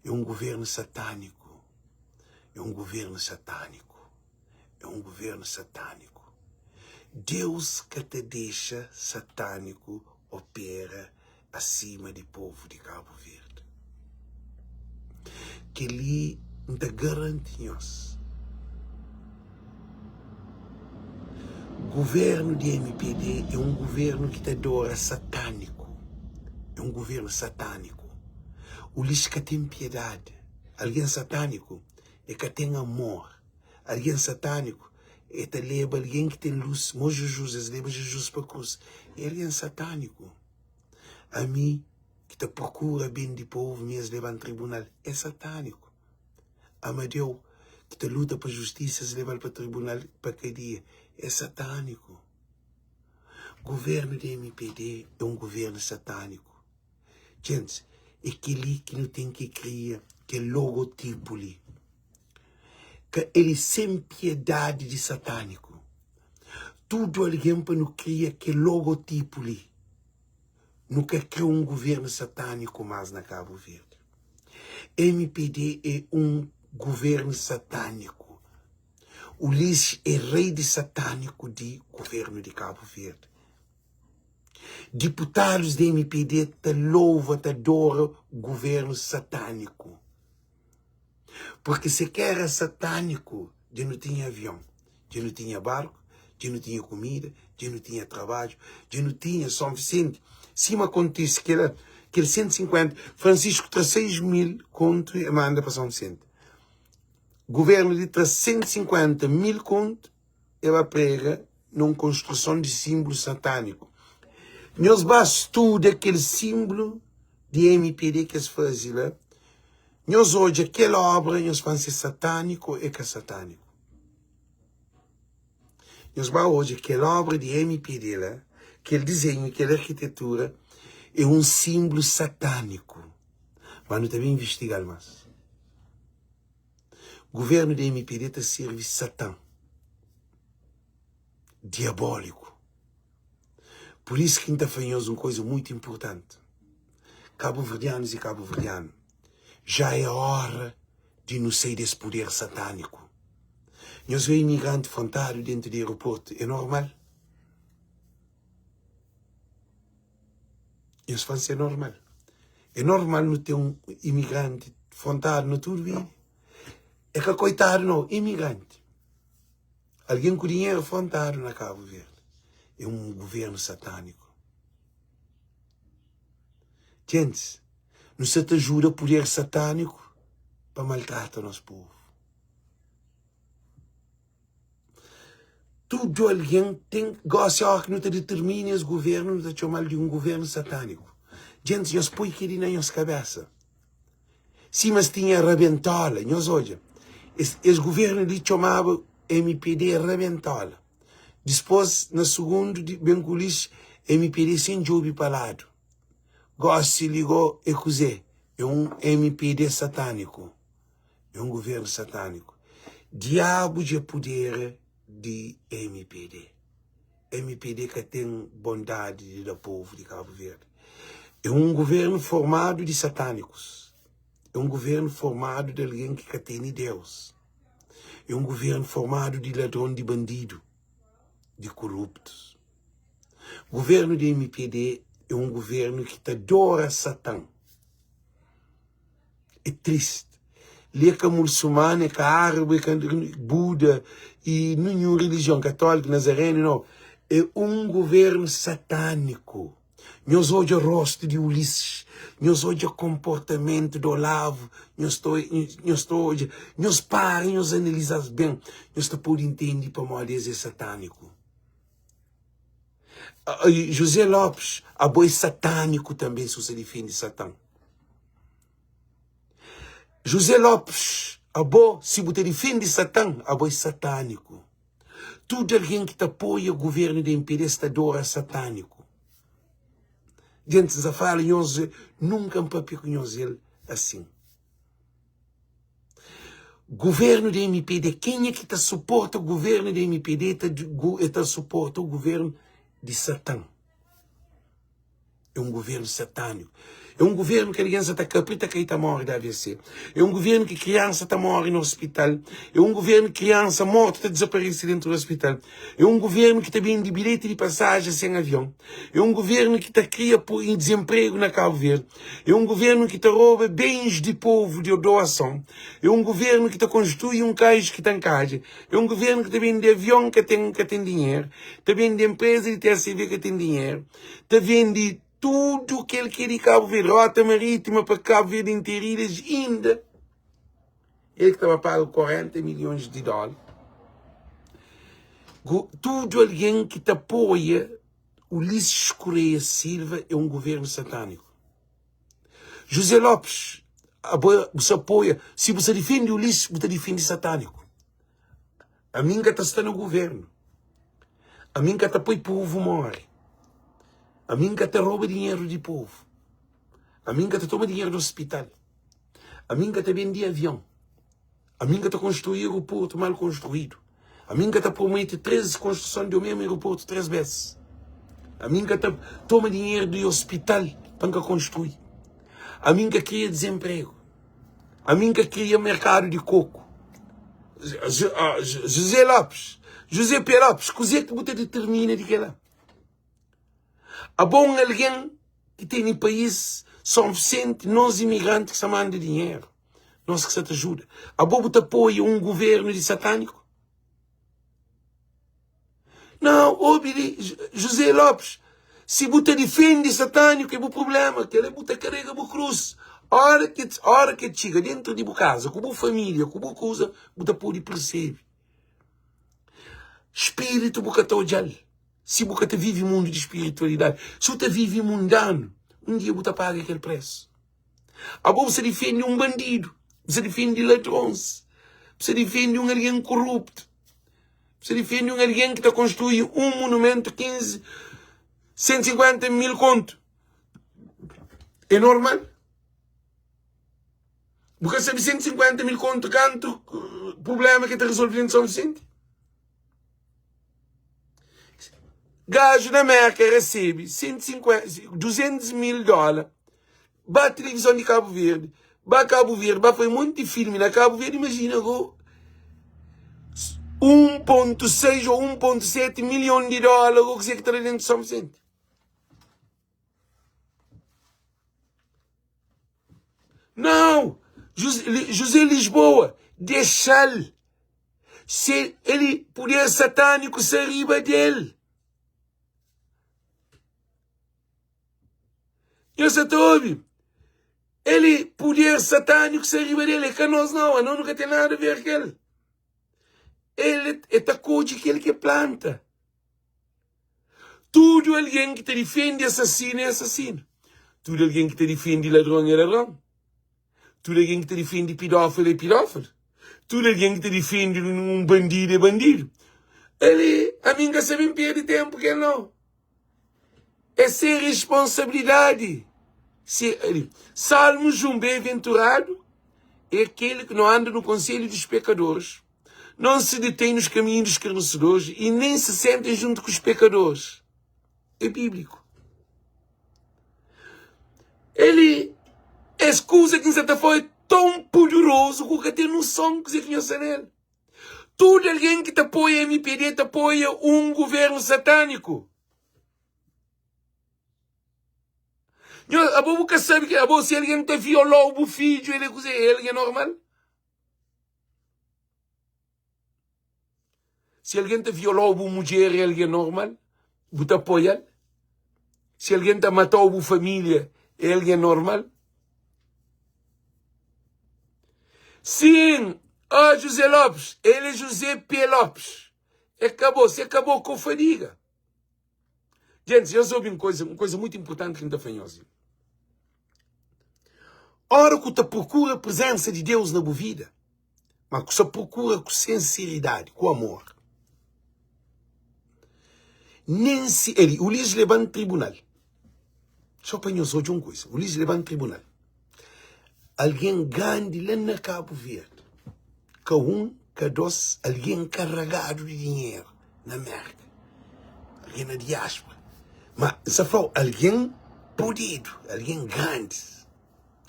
É un guvernu satâniku. É un guvernu satâniku. É un guvernu satâniku. Deus ka ta dexa satâniku opera asima di povu di Kabu Verdi. Kel-li N ta garanti nhos. Guvernu di MPD é un guvernu ki ta adora satániku. É un guvernu satániku. Ulis ka ten piedadi. Algen satániku. E ka ten amor. Algen satániku e ta leba algen ki ten lus, mo Jujus, es leba Jujus pa krus. É algen satániku. Ami ki ta prokura ben di povu, mi es leba-m tribunal. É satániku. Amadeu ki ta luta pa justisa, es leba-l pa tribunal, pa kadia. É satániku. Guvernu di MPD é un guvernu satániku. Djentis, é kel-li ki nu ten ki kria, kel logotipu li. Ka el é sen piedadi di satániku. Tudu algen pa nu kria kel logotipu li. Nu ka kre un guvernu satániku más na Kabu Verdi. MPD é un guvernu satániku. Ulisses é rei di satániku di guvernu di Kabu Verdi. Diputadus di MPD ta louva, ta adora guvernu satániku. Porque se ka era satániku, dja nu tinha avion, dja nu tinha barku, dja nu tinha kumida, dja nu tinha trabadju, dja nu tinha Son Visenti. Sima kontise kela, kel 150, Francisco tra 6 mil kontu e manda pa Son Visenti. Guvernu li tra 150 mil kontu e ba prega na un konstruson di sinblu satániku. Nhos ba studa kel sinblu di MPD ki es faze la, nhos odja kel obra, nhos fla si é satániku ô é ka satániku. Nhos ba odja kel obra di MPD la, kel dizenhu, kel arkitetura, é un sinblu satániku. Má nu ta ben invistiga-l más. Guvernu di MPD ta sirvi Satan, diabóliku. Pur isu ki N ta fla nhos un kuza mutu inpurtanti, Kabuverdianus i kabuverdianu, já é óra di nu sai des puder satániku. Nhos vê imigranti frontadu dentu di aeroportu, é normal? Nhos fla-m si é normal. É normal nu ten un imigranti frontadu na tudu ilha? É ka koitadu nau, imigranti. Algen ku dinheru frontadu na Kabu Verdi. É un guvernu satániku. Gentis, nu sa ta ajuda puder satániku pa maltrata nos povu. Tudu algen ten gosi óra ki nu ta ditirmina es guvernu nu ta txoma-l di un guvernu satániku. Gentis nhos poi kel-li na nhos kabésa. Sima es tinha rabentóla, nhos odja, es, es guvernu li txomaba MPD rabentóla. Dispôs, na sugundu, di, ben ku lixu, MPD sen djobe pa ladu. Gosi li gó é kuzê? É un MPD satániku. É un guvernu satániku. Diabu dja pudera di MPD. MPD ka ten bondadi di da povu di Kabu Verdi. É un guvernu formadu di satánikus. É un guvernu formadu di algen ki ka tene Deus. É un guvernu formadu di ladron, di bandidu, di koruptus. Guvernu di MPD é un guvernu ki ta adora Satan. É triste. Li é ka mulsumanu, é ka árabi, é ka buda e ninhun relijion, katóliku, nazarenu, nau. É un guvernu satániku. Nhos odja rostu di Ulisses, nhos odja konportamentu di Olavo, nhos ta nhos ta odja, nhos para nhos analiza-s ben, nhos ta pode intende pamodi es é satániku. José Lopes, abo é satániku tanbe si bu sta difende Satan. José Lopes, abo si bu ta difende Satan, abo é satániku. Tudu algen ki ta apoia guvernu di MPD sta adora satániku. Gentis N sa fala nhos, nunka N papia ku nhos el asin. Guvernu di MPD, kenha ki ta suporta guvernu di MPD ta, e ta suporta o guvernu di Satan. É un guvernu satániku. É un guvernu ki algen sa ta kapri ta kai ta móre di AVC. É un guvernu ki kriansa ta móre na ospital. É un guvernu ki kriansa mortu ta dizaparese dentu di ospital. É un guvernu ki ta bende bilheti di pasajen sen avion. É un guvernu ki ta kria dizenpregu na Kabu Verdi. É un guvernu ki ta roba bens di povu di doason. É un guvernu ki ta konstrui un kais ki ta nkadja. É un guvernu ki ta bende avion ka ten ka ten dinheru, ta bende enpreza di TSV ka ten dinheru. ta vende tudu kel ki é di Kabu Verdi, rota marítima pa Kabu Verdi interu, ilhas, inda. El ki ta ba paga 40 milhons di dóla. Tudu algen ki ta apoia Ulisses Correia Silva é un governu satâniku. José Lopes, abo bu sa apoia, si bu sa difende Ulisses, bu ta difende satâniku. Ami N ka ta sta na governu. Ami N ka ta poi povu móre. Ami N ka ta roba dinheru di povu. Ami N ka ta toma dinheru di ospital. Ami N ka ta bende avion. Ami N ka ta konstrui aeroportu mal konstruídu. Ami N ka ta promete 3 konstruson di omesmu aeroportu 3 bes. Ami N ka ta toma dinheru di ospital pa N ka konstrui. Ami N ka kria dizenpregu. Ami N ka kria merkadu di koku. José Lopes, José P. Lopes, kuzê ki bu ta determina di kela? Abo un algen ki tene país São Vicente, nos imigranti ki sta manda dinheru, nos ki sta ta ajuda. Abo bu ta apoia un guvernu di satâniku? Não, obi li, José Lopes, si bu ta difende satâniku é bu problema, kel-la bu ta karega bu krus. Ora ki, ora ki txiga dentru di bu kaza, ku bu família, ku bu kuza, bu ta pode persebe. Spiritu bu ka ta odja-l. Si bu ka ta vive mundu di spiritualidadi, si bu ta vive mundanu, un dia bu ta paga kel presu. Abo bu sta difende un bandidu, bu sta difende ladrons, bu sta difende un algen koruptu, bu sta difende un algen ki ta konstrui un monumentu 15, 150 mil kontu. É normal? Bu ka sabe 150 mil kontu kantu problema ki ta resolve dentro de São Vicente? Gaju na Merka resebe 150, 200 mil dóla, ba televizon di Kabu Verdi, ba Kabu Verdi, ba fai monti filmi na Kabu Verdi, imajina go 1.6 ou 1.7 milhon di dóla go kuzê ki ta da dentu São Vicente. Não! José Lisboa, deixa-l. Se ele poder satânico se riba dele. Nhos sa ta obi? Ele poder satânico se riba dele. É ka nós não, a nós nunca tem nada a ver com ele. Ele é ta kodje kel ki planta. Tudu algen ki ta difende asasinu é asasinu. Tudu algen ki ta difende ladron é ladron. Tudu algen ki ta difende pidófilu é pidófilu. Tudu algen ki ta difende un bandidu é bandidu. Ali, ami N ka sabe N perde ténpu ku el nau. É se responsabilidadi. Se, ali, Salmos 1, Bem-aventurado é aquele que não anda no conselho dos pecadores, não se detém nos caminhos dos escarnecedores e nem se sentem junto com os pecadores. É bíblico. Ele, es kuza ki N sa ta fala é tão poderoso ku ka ten noção kuzê ki nhos sta nel. Tudo algen ki ta apoia MPD ta apoia um governo satânico. Nhos, abo bu ka sabe que abo se algen ta violou bu fidju, ele é kuzê? Ele é normal? Si algen ta viola-u bu mudjer é algen normal? Bu ta apoia-l? Si algen ta mata-u bu família é algen normal? Sim, oh José Lopes, ele é José P. Lopes. Acabou, se acabou com fadiga. Gente, eu soube uma coisa, uma coisa muito importante que não está falando. Ora que tu procura a presença de Deus na boa vida, mas que só procura com sinceridade, com amor. Nem se ele, Ulisses levanta tribunal. Só para nós hoje uma coisa, Ulisses levanta tribunal. Alguém grande lá na Cabo Verde, ka um, ka dos, alguém carregado de dinheiro na América, alguém na diáspora. Mas, sa fala, alguém podido, alguém grande.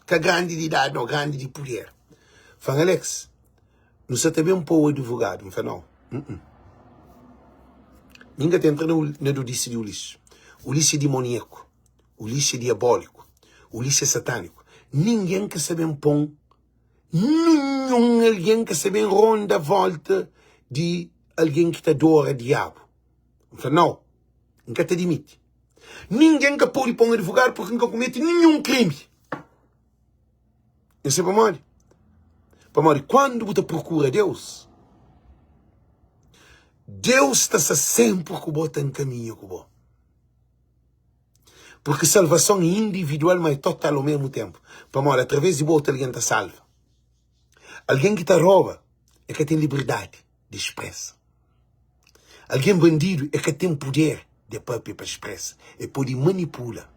Ka grandi di idadi nau, grandi di puder. Fla-m, Alex, nu sa ta ben pô-u advogadu. N fla, nau, uh-uh. Mi N ka ta entra na dodisi di Ulisses. Ulisses é dimoniaku, Ulisses é diabóliku, Ulisses é satâniku. Ningen ka sa ben pô-m, ninhun algen ka sa ben ronda vólta di algen ki ta adora diabu. N fla, nau, N ka ta dimiti. Ningen ka pode pô-m advogadu purki N ka kumete ninhun krimi. Nhos sabe pamodi? Pamodi kandu bu ta prokura Deus, Deus ta sta sénpri ku bo, ta nkaminha ku bo. Purki salvason é individual, ma é total omésmu ténpu. Pamodi através di bo otu algen ta salva. Algen ki ta roba, e ka ten liberdadi di spresa. Algen bandidu, e ka ten puder di papia pa spresa. E pode manipula.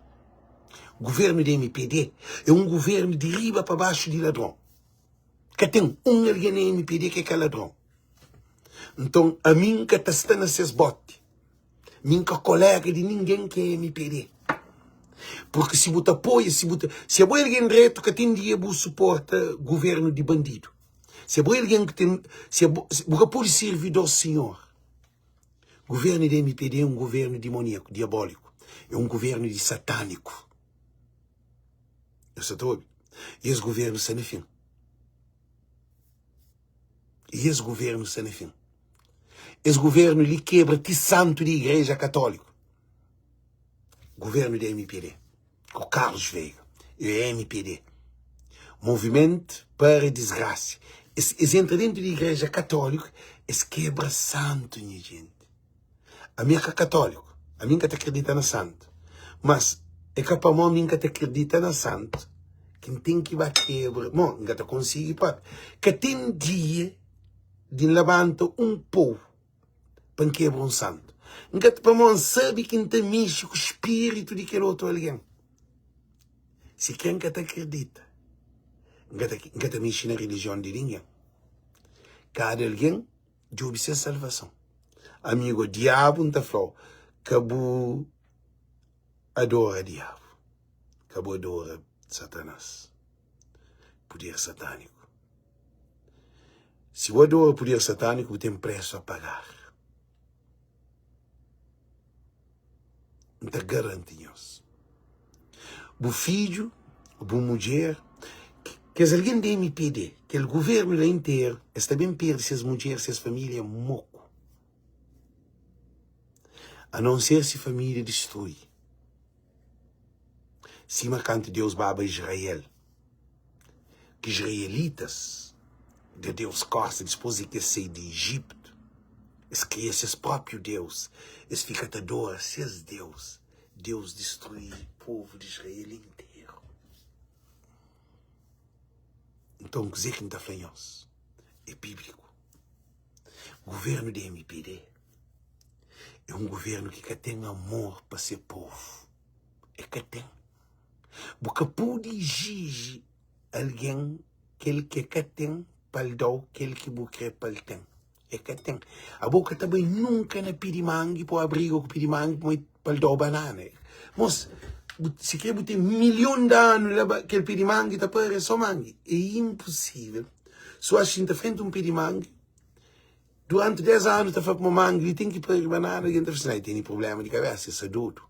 Guvernu di MPD é un guvernu di riba pa baxu di ladron. Ka ten un algen na MPD ki é ka ladron. Nton, ami N ka ta sta na ses boti. Mi N ka kolega di ningen ki é MPD. Purki si bu ta apoia, si bu ta, si abo é algen dretu, ka ten dia bu suporta guvernu di bandidu. Si abo é algen ki ten, si abo, bu ka pode sirvi dos sinhor. Guvernu di MPD é un guvernu dimoniaku, diabóliku. É un guvernu di satâniku. Nhos sa ta obi? I es guvernu sta na fin. I es guvernu sta na fin. Es guvernu li kebra ti santu di igreja katóliku. Guvernu di MPD, ku Carlos Veiga, e MPD. Movimento para Desgracia. Es, es entra dentu di igreja katóliku, es kebra santu, nha jenti. Ami é ka katóliku, ami N ka ta kridita na santu. Mas é ka pamó mi N ka ta kridita na santu ki N ten ki ba kebra. Bon, N ka ta konsigi papia. Ka ten dia di N labanta un pou pa N kebra un santu. N ka ta, pamó N sabe ki N ta mexe ku spiritu di kel otu algen. Si ken ka ta kridita, N ka ta, N ka ta mexe na rilijion di ningen. Kada algen. Djobe se salvason. Amigo, diabu N ta fla-u, ka bu adora diabu, ka bu adora Satanas, puder sataniku. Si bu adora puder sataniku, bu ten presu a pagar. N ta garanti nhos. Bu fidju, bu mudjer, kes algen di MPD, kel guvernu la interu, es ta ben perde ses mudjer, ses família moku. A non ser si família distrui. Sima kantu Deus baba Israel, ki israelitas da Deus kosta dipôs di ki es sai di Ijitu, es kria ses própi deus, es fika ta adora ses deus. Deus distrui povu di Israel interu. Nton, kuzê ki N ta fla nhos é bíbliku. Govérnu di MPD é un govérnu ki ka ten amor pa se povu. É ka ten. Bu ka pode iziji algen kel ki e ka ten pa el da-u kel ki bu kre pa el ten. E ka ten. Abo ka ta bai nunka na pidi mangi pa abriga ku pidi mangi pa el da-u banana. Mos, si kre bu ten milhon di anu la kel pidi mangi ta pare so mangi. É inposível. Si bu xinta frenti un pidi mangi, duranti 10 anu ta fla kuma mangi li ten ki pari banana, algen ta fla si, e tene problema di kabesa, e sta dodu.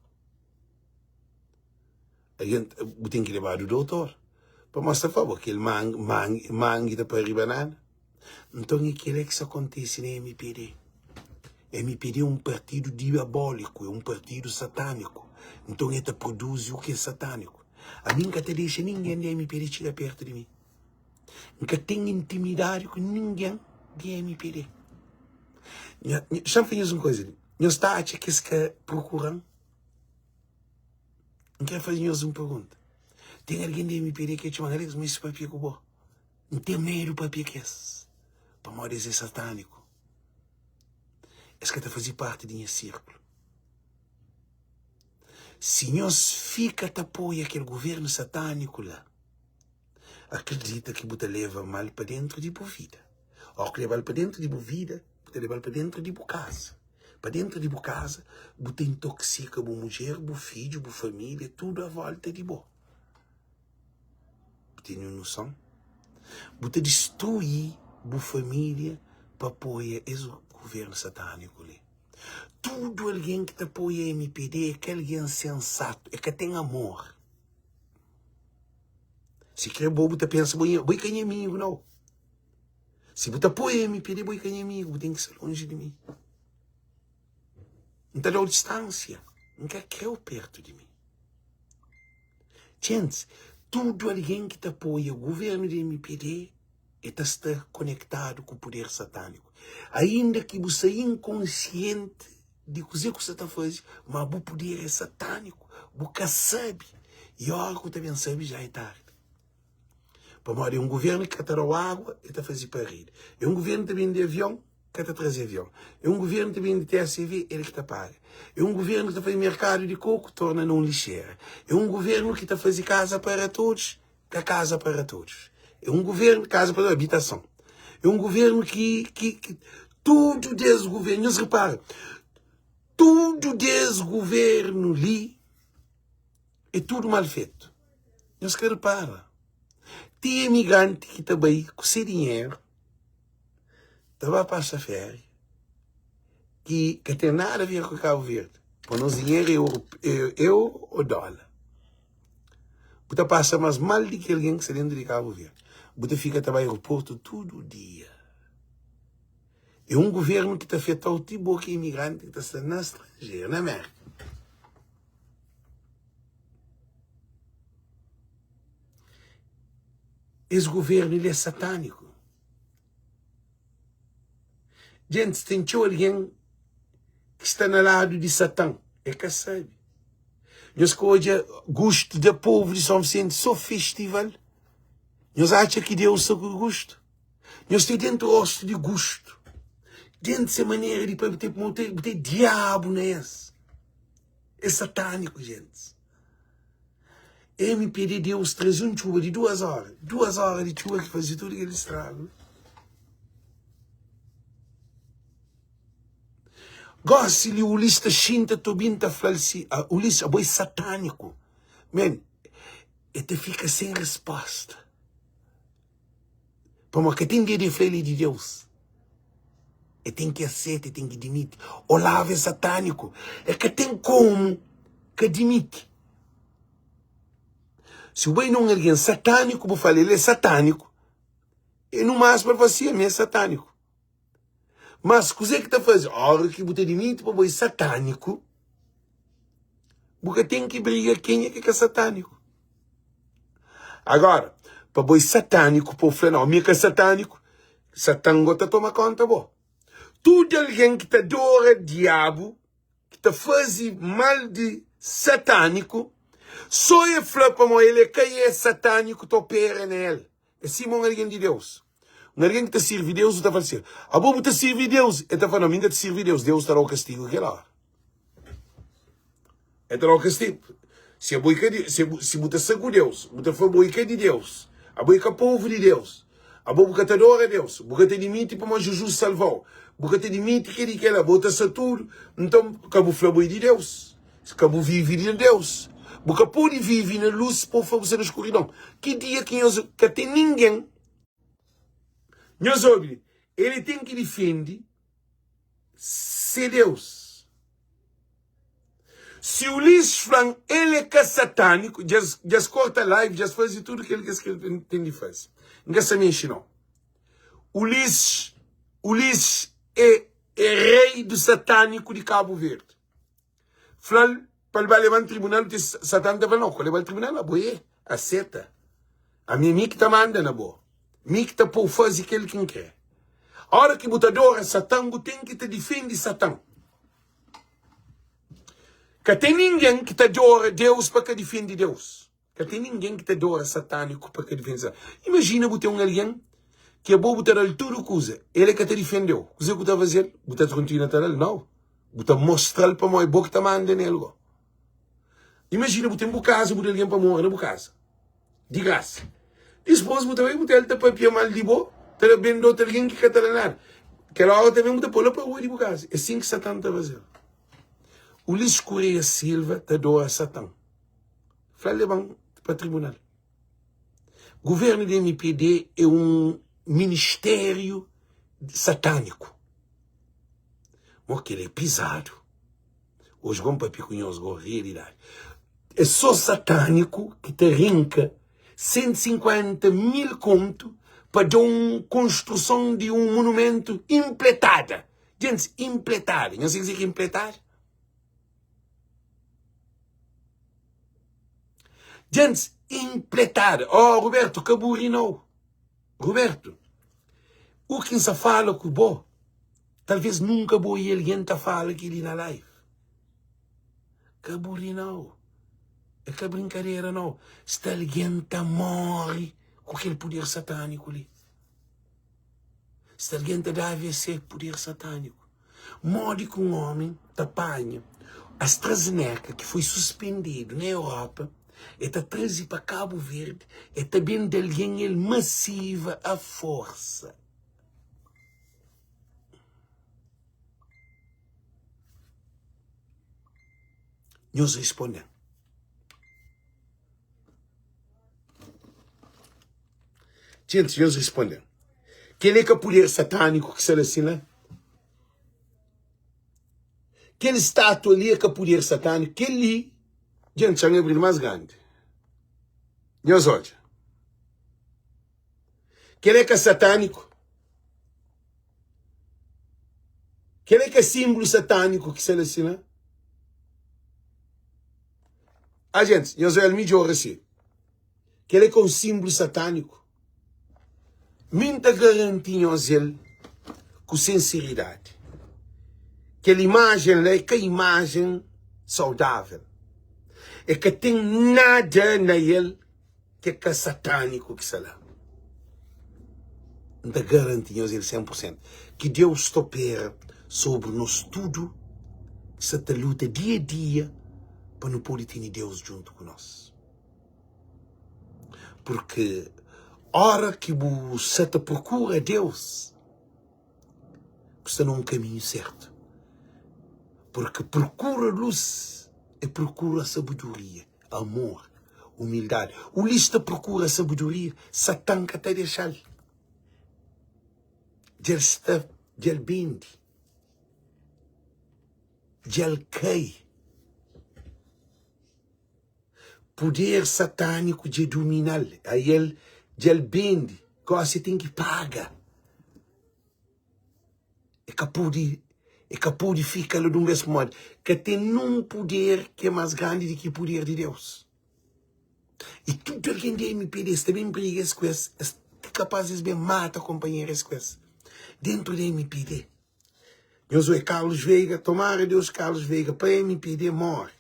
Algen, bu ten ki lebadu doutor pa mostra pa bo kel mangi, mangi, mangi ta pari banana. Nton é kela ki sta kontise na MPD. MPD é un partidu diabóliku, é un partidu satâniku. Nton é ta produzi u ki é satâniku. Ami N ka ta dexa ningen di MPD txiga pertu di mi. N ka ten intimidadi ku ningen di MPD. Nha, nha, xa-m fla nhos un kuza li. Nhos ta atxa ki es ka prokura-m? N kre faze nhos un pergunta. Ten algen di MPD ki txoma-m, Alex, ma es papia ku bo. N ten medu papia ku es, pamodi es é satániku. Es ka ta faze parti di nha sirkulu. Si nhos fika ta apoia kel guvernu satániku la, akredita ki bu ta leva mal pa dentru di bu vida. Óki bu leba-l pa dentru di bu vida, bu ta leba-l pa dentru di bu kaza. Pa dentru di bu kaza, bu ta intoksika bu mudjer, bu fidju, bu família, tudu a volta di bo. Bu tene un noson? Bu ta distrui bu família pa apoia es guvernu satániku li. Tudu algen ki ta apoia MPD é ka algen sensatu, é ka ten amor. Si kre bo, bu ta pensa bo é ka nha amigu, nau. Si bu ta apoia MPD, bo é ka nha amigu, bu ten ki sta lonji di mi. N ta da-u distánsia, N ka kre-u pertu di mi. Txentes, tudu algen ki ta apoia guvernu di MPD. E ta sta konektadu ku puder satâniku. Ainda ki bu sta inkonsienti di kuzê ku sta ta faze, ma bu puder é satâniku, bu ka sabe. I óra ku ta ben sabe, já é tardi. Pamodi é un guvernu ki ka ta da-u água, e ta faze paredi. É un guvernu ki ta bende avion, ka ta traze avion. É un guvernu ki ta bende TSV, el ki ta paga. É un guvernu ki ta faze merkadu di koku, torna na un lixera. É un guvernu ki ta faze kaza para todos, ka kaza para todos. É un guvernu, kaza para todos, abitason. É un guvernu ki, ki, ki tudu des guvernu, nhos repara, tudu des guvernu li é tudu mal fetu. Nhos ka repara. Ti imigranti ki ta bai ku se dinheru, ta ba pasa féria, ki ka ten nada a ver ku Kabu Verdi, pa nos dinheru é oru, é euro ou dólar. Bu ta pasa más mal di ki algen ki sta dentu di Kabu Verdi. Bu ta fika ta bai aeroportu tudu dia. É un guvernu ki ta afeta-u ti bo ki é imigranti ki ta sta na stranjeru, na Mérka. Es guvernu li é satâniku. Gentis, ten txeu algen ki sta na ladu di Satan, e ka sabe. Nhos ka odja gustu da povu di São Vicente só festival? Nhos atxa ki Deus sta ku gustu? Nhos ten dentu rostu di gustu, dentu se manera di papia, bu ten, bu ten diabu na es. É satâniku, gentis. MPD Deus traze un txuba di duas óra, duas óra di txuba ki faze tudu kel estragu. Gosi li Ulis ta xinta ta obi-m ta fla-l si, ah, Ulis, abo é satâniku. Men, e ta fika sen resposta. Pamodi ka ten dia di fla el é di Deus. E ten ki aseta, e ten ki dimiti. Olavo é satâniku. E ka ten komu ka dimiti. Si bu bai na un algen satâniku, bu fala el é satâniku, e nu más pa el fala si, ami é satâniku. Mas kuzê ki ta faze? Óra ki bu ta dimiti pa bo é satâniku, bu ka ten ki briga kenha ki ka satâniku. Agora, pa bo é satâniku, pa bu fla, nau, mi é ka satâniku, Satan go ta toma konta bo. Tudu algen ki ta adora diabu, ki ta faze mal di satâniku, sô e fla pamodi el é ka é satâniku ta opera na el. É sima un algen di Deus. Un algen ki ta sirbi Deus, bu ta fla si, Abo bu ta sirbi Deus? El ta fla, Nau, mi N ka ta sirbi Deus. Deus ta da-u kastigu kel óra. El ta da-u kastigu. Si abo i ka di, si bu, si bu ta sta ku Deus, bu ta fla bo i ka di Deus, abo i ka povu di Deus, abo bu ka ta adora Deus, bu ka ta dimiti pamodi Jizus salva-u, bu ka ta dimiti kel i kel-la, bo ta sta tudu, nton ka bu fla bo i di Deus. Ka bu vive di Deus. Bu ka pode vive na lus pa bu fla bu sta na skuridon. Ki dia ki nhos ka ten ningen? Nhos obi, el ten ki difende se Deus. Si Ulisses fla-m el é ka satâniku, dja es korta live, dja es faze tudu kel ki es ten di faze. N ka sta mexe nau. Ulisses, Ulisses é rei do satâniku di Kabu Verdi. Fla-l pa el ba leba-m tribunal, ti Satan ta fla, no, ka leba-l tribunal, abo é, aseta. Ami é mi ki ta manda na bo, mi ki ta pô-u faze kel ki N krê. Óra ki bu ta adora Satan, bu ten ki ta difende Satan. Ka ten ningen ki ta adora Deus pa ka difende Deus. Ka ten ningen ki ta adora sataniku pa ka difende Satan. Imajina bu ten un algen ki abo bu ta da-l tudu kuza, el é ka ta difende-u. Kuzê ku ta faze-l? Bu ta kontinua ta da-l? Nau. Bu ta mostra-l pamodi é bo ki ta manda nel go. Imajina bu ten bu kaza, bu da algen pa mora na bu kaza di grasa. Dispôs bu ta bai bu ta el ta papia mal di bo, ta da ben di otu algen ki ka ta da nada. Kel óra tanbê bu ta pô-l la pa rua di bu kaza. É sin ki Satan ta faze-l. Ulisses Correia Silva ta adora Satan. Fla leba-m pa tribunal. Governo di MPD é um ministério satânico. Mo kel é pisado. Hoje vamos papia ku nhos go realidade. É só satânico ki ta rinka 150 mil conto pa da um construção de um monumento impletada. Gente, impletada. Nhos sabe o que é impletada? Djentis inpletada. Oh, Roberto, ka bu ri nau. Roberto. U ki N sa fala ku bo, talvês nunka bo i algen ta fala kel-li na live. Ka bu ri nau. É ka brinkadera nau. Sta algen ta móre ku kel puder satâniku li. Sta algen ta da AVC puder satâniku. Modi ki un ómi ta panha AstraZeneca ki foi suspendidu na Europa, el ta traze pa Kabu Verdi, el ta ben da algen el masiva a forsa. Nhos responde-m. Djenti, nhos responde-m. Kel-li é ka puder satániku ki sta la sin la? Kel státua li é ka puder satániku? Kel-li, djenti, xa-m abri-l más grandi. Nhos odja. Kel-li é ka satániku? Kel-li é ka sinblu satániku ki sta la sin la? Ah, djenti, nhos odja-l midjór asi. Kel-li é ka un sinblu satániku? Mi N ta garanti nhos el ku sinseridadi. Kel imajen la é ka imajen saudável. É ka ten nada na el ki é ka satániku ki sta la. N ta garanti nhos el 100 pur sentu. Ki Deus ta opera sobri nos tudu ki sta ta luta dia-dia pa nu pode tene Deus djuntu ku nos. Purki ora ki bu sa ta prokura Deus, bu sta na un kaminhu sertu. Purki prokura lus é prokura sabedoria, amor, umildadi. Ulis ta prokura sabedoria, Satan ka ta dexa-l. Dja el sta, dja el bende, dja el kai. Puder satániku dja dumina-l, ael dja el bende, gósi el ten ki paga. E ka pode, e ka pode fika la di un bês pamodi ka ten nun puder ki é más grandi di ki puder di Deus. I tudu algen di MPD sta ben briga es ku es, es ti kapaz di es ben mata konpanheru es ku es dentu di MPD. Nhos oe Carlos Veiga, tomara Deus Carlos Veiga pa MPD more.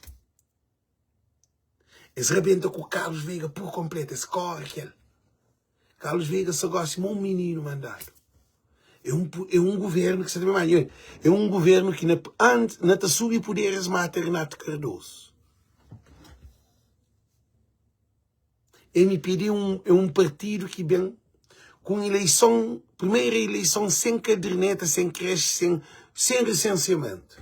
Es rabenta ku Carlos Veiga pur konpletu, es kóre ku el. Carlos Veiga sta gósi sima un mininu mandadu. É un, é un guvernu ki sta ta ben manda. É un guvernu ki na, antis, na ta subi puder es mata Renato Cardoso. MPD é un, é un partidu ki ben ku un ileison, primeira ileison sen kaderneta, sen krexe, sen, sen resensiamentu.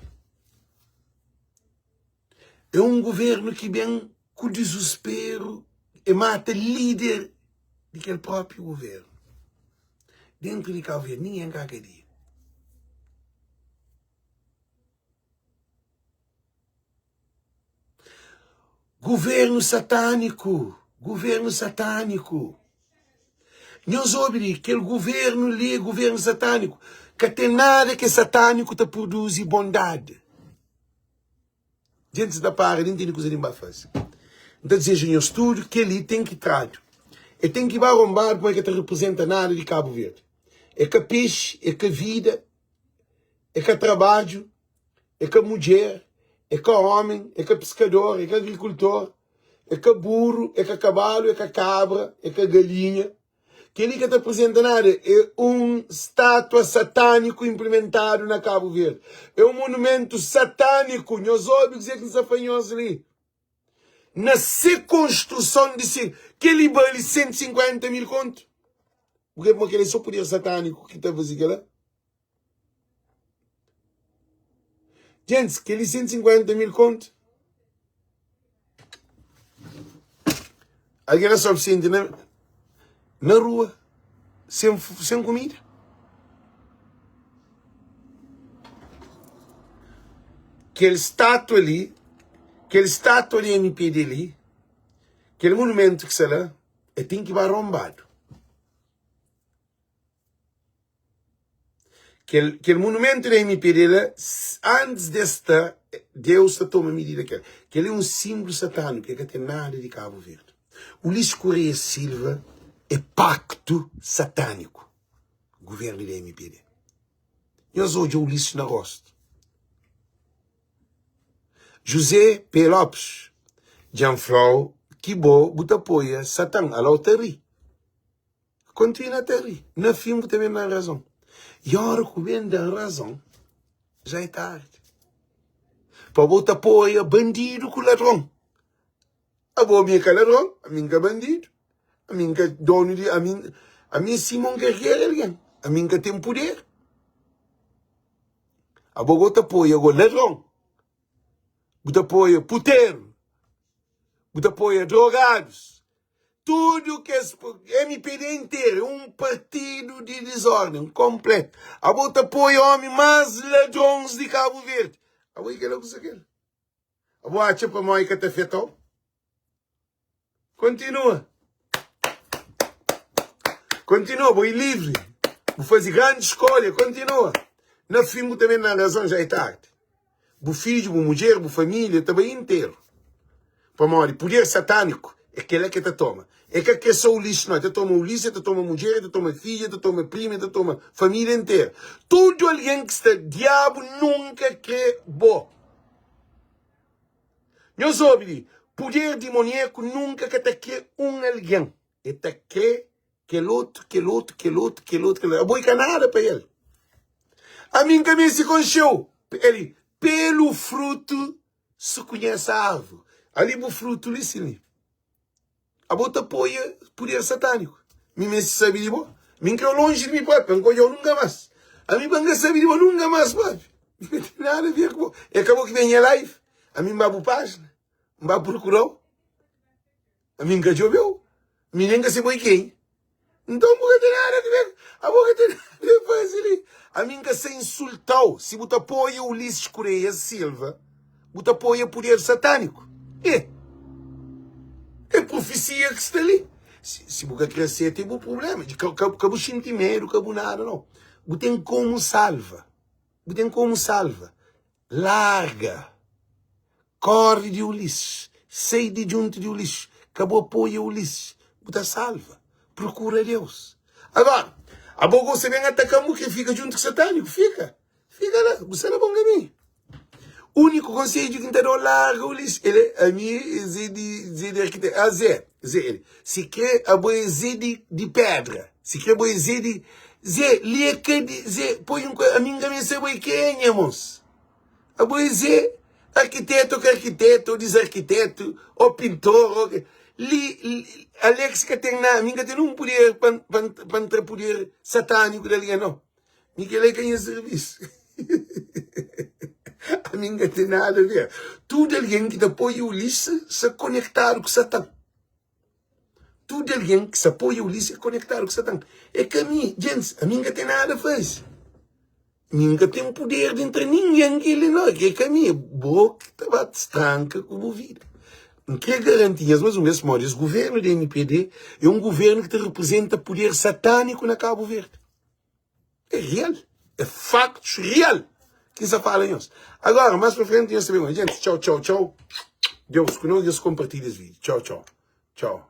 É un guvernu ki ben ku dizusperu e mata lider di kel propi guvernu. Dentru di Kabu Verdi ningen ka kadia. Guvernu satániku, guvernu satániku. Nhos obi li, kel guvernu li é guvernu satániku. Ka ten nada ki é satániku ta produzi bondadi. Djentis ta para di ntende kuza di N ba faze. N ta dizeja nhos tudu, kel-li ten ki tradu. E ten ki ba ronbadu pamodi e ka ta reprezenta nada di Kabu Verdi. E ka pexi, e ka vida, e ka trabadju, e ka mudjer, e ka omi, e ka piskador, e ka agrikultor, e ka buru, e ka kabalu, e ka kabra, e ka galinha. Kel-li ka ta aprizenta nada, é un státua satániku inplimentadu na Kabu Verdi. É un monumentu satániku. Nhos obi kuzê ki N sta fla nhos li. Na se konstruson di se. Kel-li bali 150 mil kontu. Bu krê pamodi kel-li é sô puder satániku ki ta faze kel-la? Gentis, kel-li 150 mil kontu. Algen na São Vicente na, na rua, sem, sem kumida. Kel státua li, kel státua di MPD li, kel monumentu ki sta la, el ten ki ba rombadu. Kel, kel monumentu di MPD la, antis de sta, Deus ta toma midida kel. Kel é un símbolu satániku, el ka ten nada di Kabu Verdi. Ulisses Correia Silva é paktu satániku. Governo di MPD. Nhos odja Ulisses na rostu. José P. Lopes, dja N fla-u ki bo bu ta apoia Satan, ala-u ta ri. Kontinua ta ri. Na fin bu ta ben da-m razon. I óra ku ben da-m razon, já é tardi. Pa bo ta apoia bandidu ku ladron. Abo ami é ka ladron, ami N ka bandidu, ami N ka donu di, ami, ami é sima un kalker algen, ami N ka ten puder. Abo go ta apoia go ladron, bu ta apoia puteru, bu ta apoia drogadus, tudu kes MPD interu é un partidu di dizorden konpletu. Abo ta apoia omi mas ladrons di Kabu Verdi. Abo é kela ku sa kel. Bu atxa pamodi ka ta afeta-u? Kontinua. Kontinua, bo é livri. Bu faze grandi skolha, kontinua. Na fin bu ta ben na razon, já é tardi. Bu fidju, bu mudjer, bu família ta bai interu. Pamodi puder satâniku é kel-la ki el ta toma. El ka krê sô Ulisses, nau. El ta toma Ulisses, el ta toma mudjer, el ta toma fidju, el ta toma primu, el ta toma família interu. Tudu algen ki sta, diabu nunka krê bo. Nhos obi li, puder dimoniaku nunka ka ta krê un algen. El ta krê kel otu, kel otu, kel otu, kel otu, kel otu. Abo i ka nada pa el. Ami N ka meste konxe-u. El, pelu frutu se konhese arvuri. Ali bu frutu li sin li. Abo ta apoia puder sataniku. Mi meste sabe di bo. Mi N kreu lonji di mi propi, pa N ka odjau nunka mas. Ami pa N ka sabe di bo nunka mas propi. Mi ka ten nada a ver ku bo. É ka bo ki ben nha live. Ami N ba bu pajina. N ba prokurau. Ami N ka djobeu. Mi nen ka se bo é kenha. Nton bu ka ten nada ki ver, abo ka ten nada di faze li. Ami N ka sa insulta-u, si bu ta apoia Ulisses Correia Silva, bu ta apoia puder sataniku. E é profesia ki sta li. Si, si bu ka kre seta é bu problema. Ka, ka, ka bu xinti medu, ka bu nada nau. Bu ten komu salva. Bu ten komu salva. Larga! Kóre di Ulisses! Sai di djuntu di Ulisses! Ka bu apoia Ulisses! Bu ta salva! Prokura Deus! Agora, abo gosta ben ataka-m, bu krê fika djuntu ku satâniku? Fika! Fika la! Bu sta na bon kaminhu! Úniku konsedju ki N ta da-u, larga Ulisses! El é, ami é Zé di, Zé di arkitetu. Ah, Zé, Zé, el, si krê abo é Zé di, di pédra. Si krê abo é Zé di, Zé, li é ka di, Zé, poi un ami N ka meste abo é kenha, mos? Abo é Zé, arkitetu ou ka arkitetu, ou dizarkitetu, ou pintor, ou li, li Alex ka ten nada, mi N ka ten un puder pa, pa, pa N tra puder satâniku di algen, nau. Mi kel-la é ka nha sirvisu. Ami N ka ten nada a ver. Tudu algen ki ta poi Ulisses sta konektadu ku Satan. Tudu algen ki sta apoia Ulisses é konektadu ku Satan. É ka mi, gentis, ami N ka ten nada faze. Mi N ka ten puder di ntra ningen ki li no, é ka mi, é bo ki ta ba tranka ku bu vida. N kre garanti nhas mas un bes modi es guvernu di MPD é un guvernu ki ta reprezenta puder sataniku na Kabu Verdi. É real, é factos real ki N sa fala nhos. Agora, mas pa frenti nhos ta ben odja. Gentis, txau, txau, txau. Deus ku nos, nhos kompartilha es vídeo. Txau, txau, txau.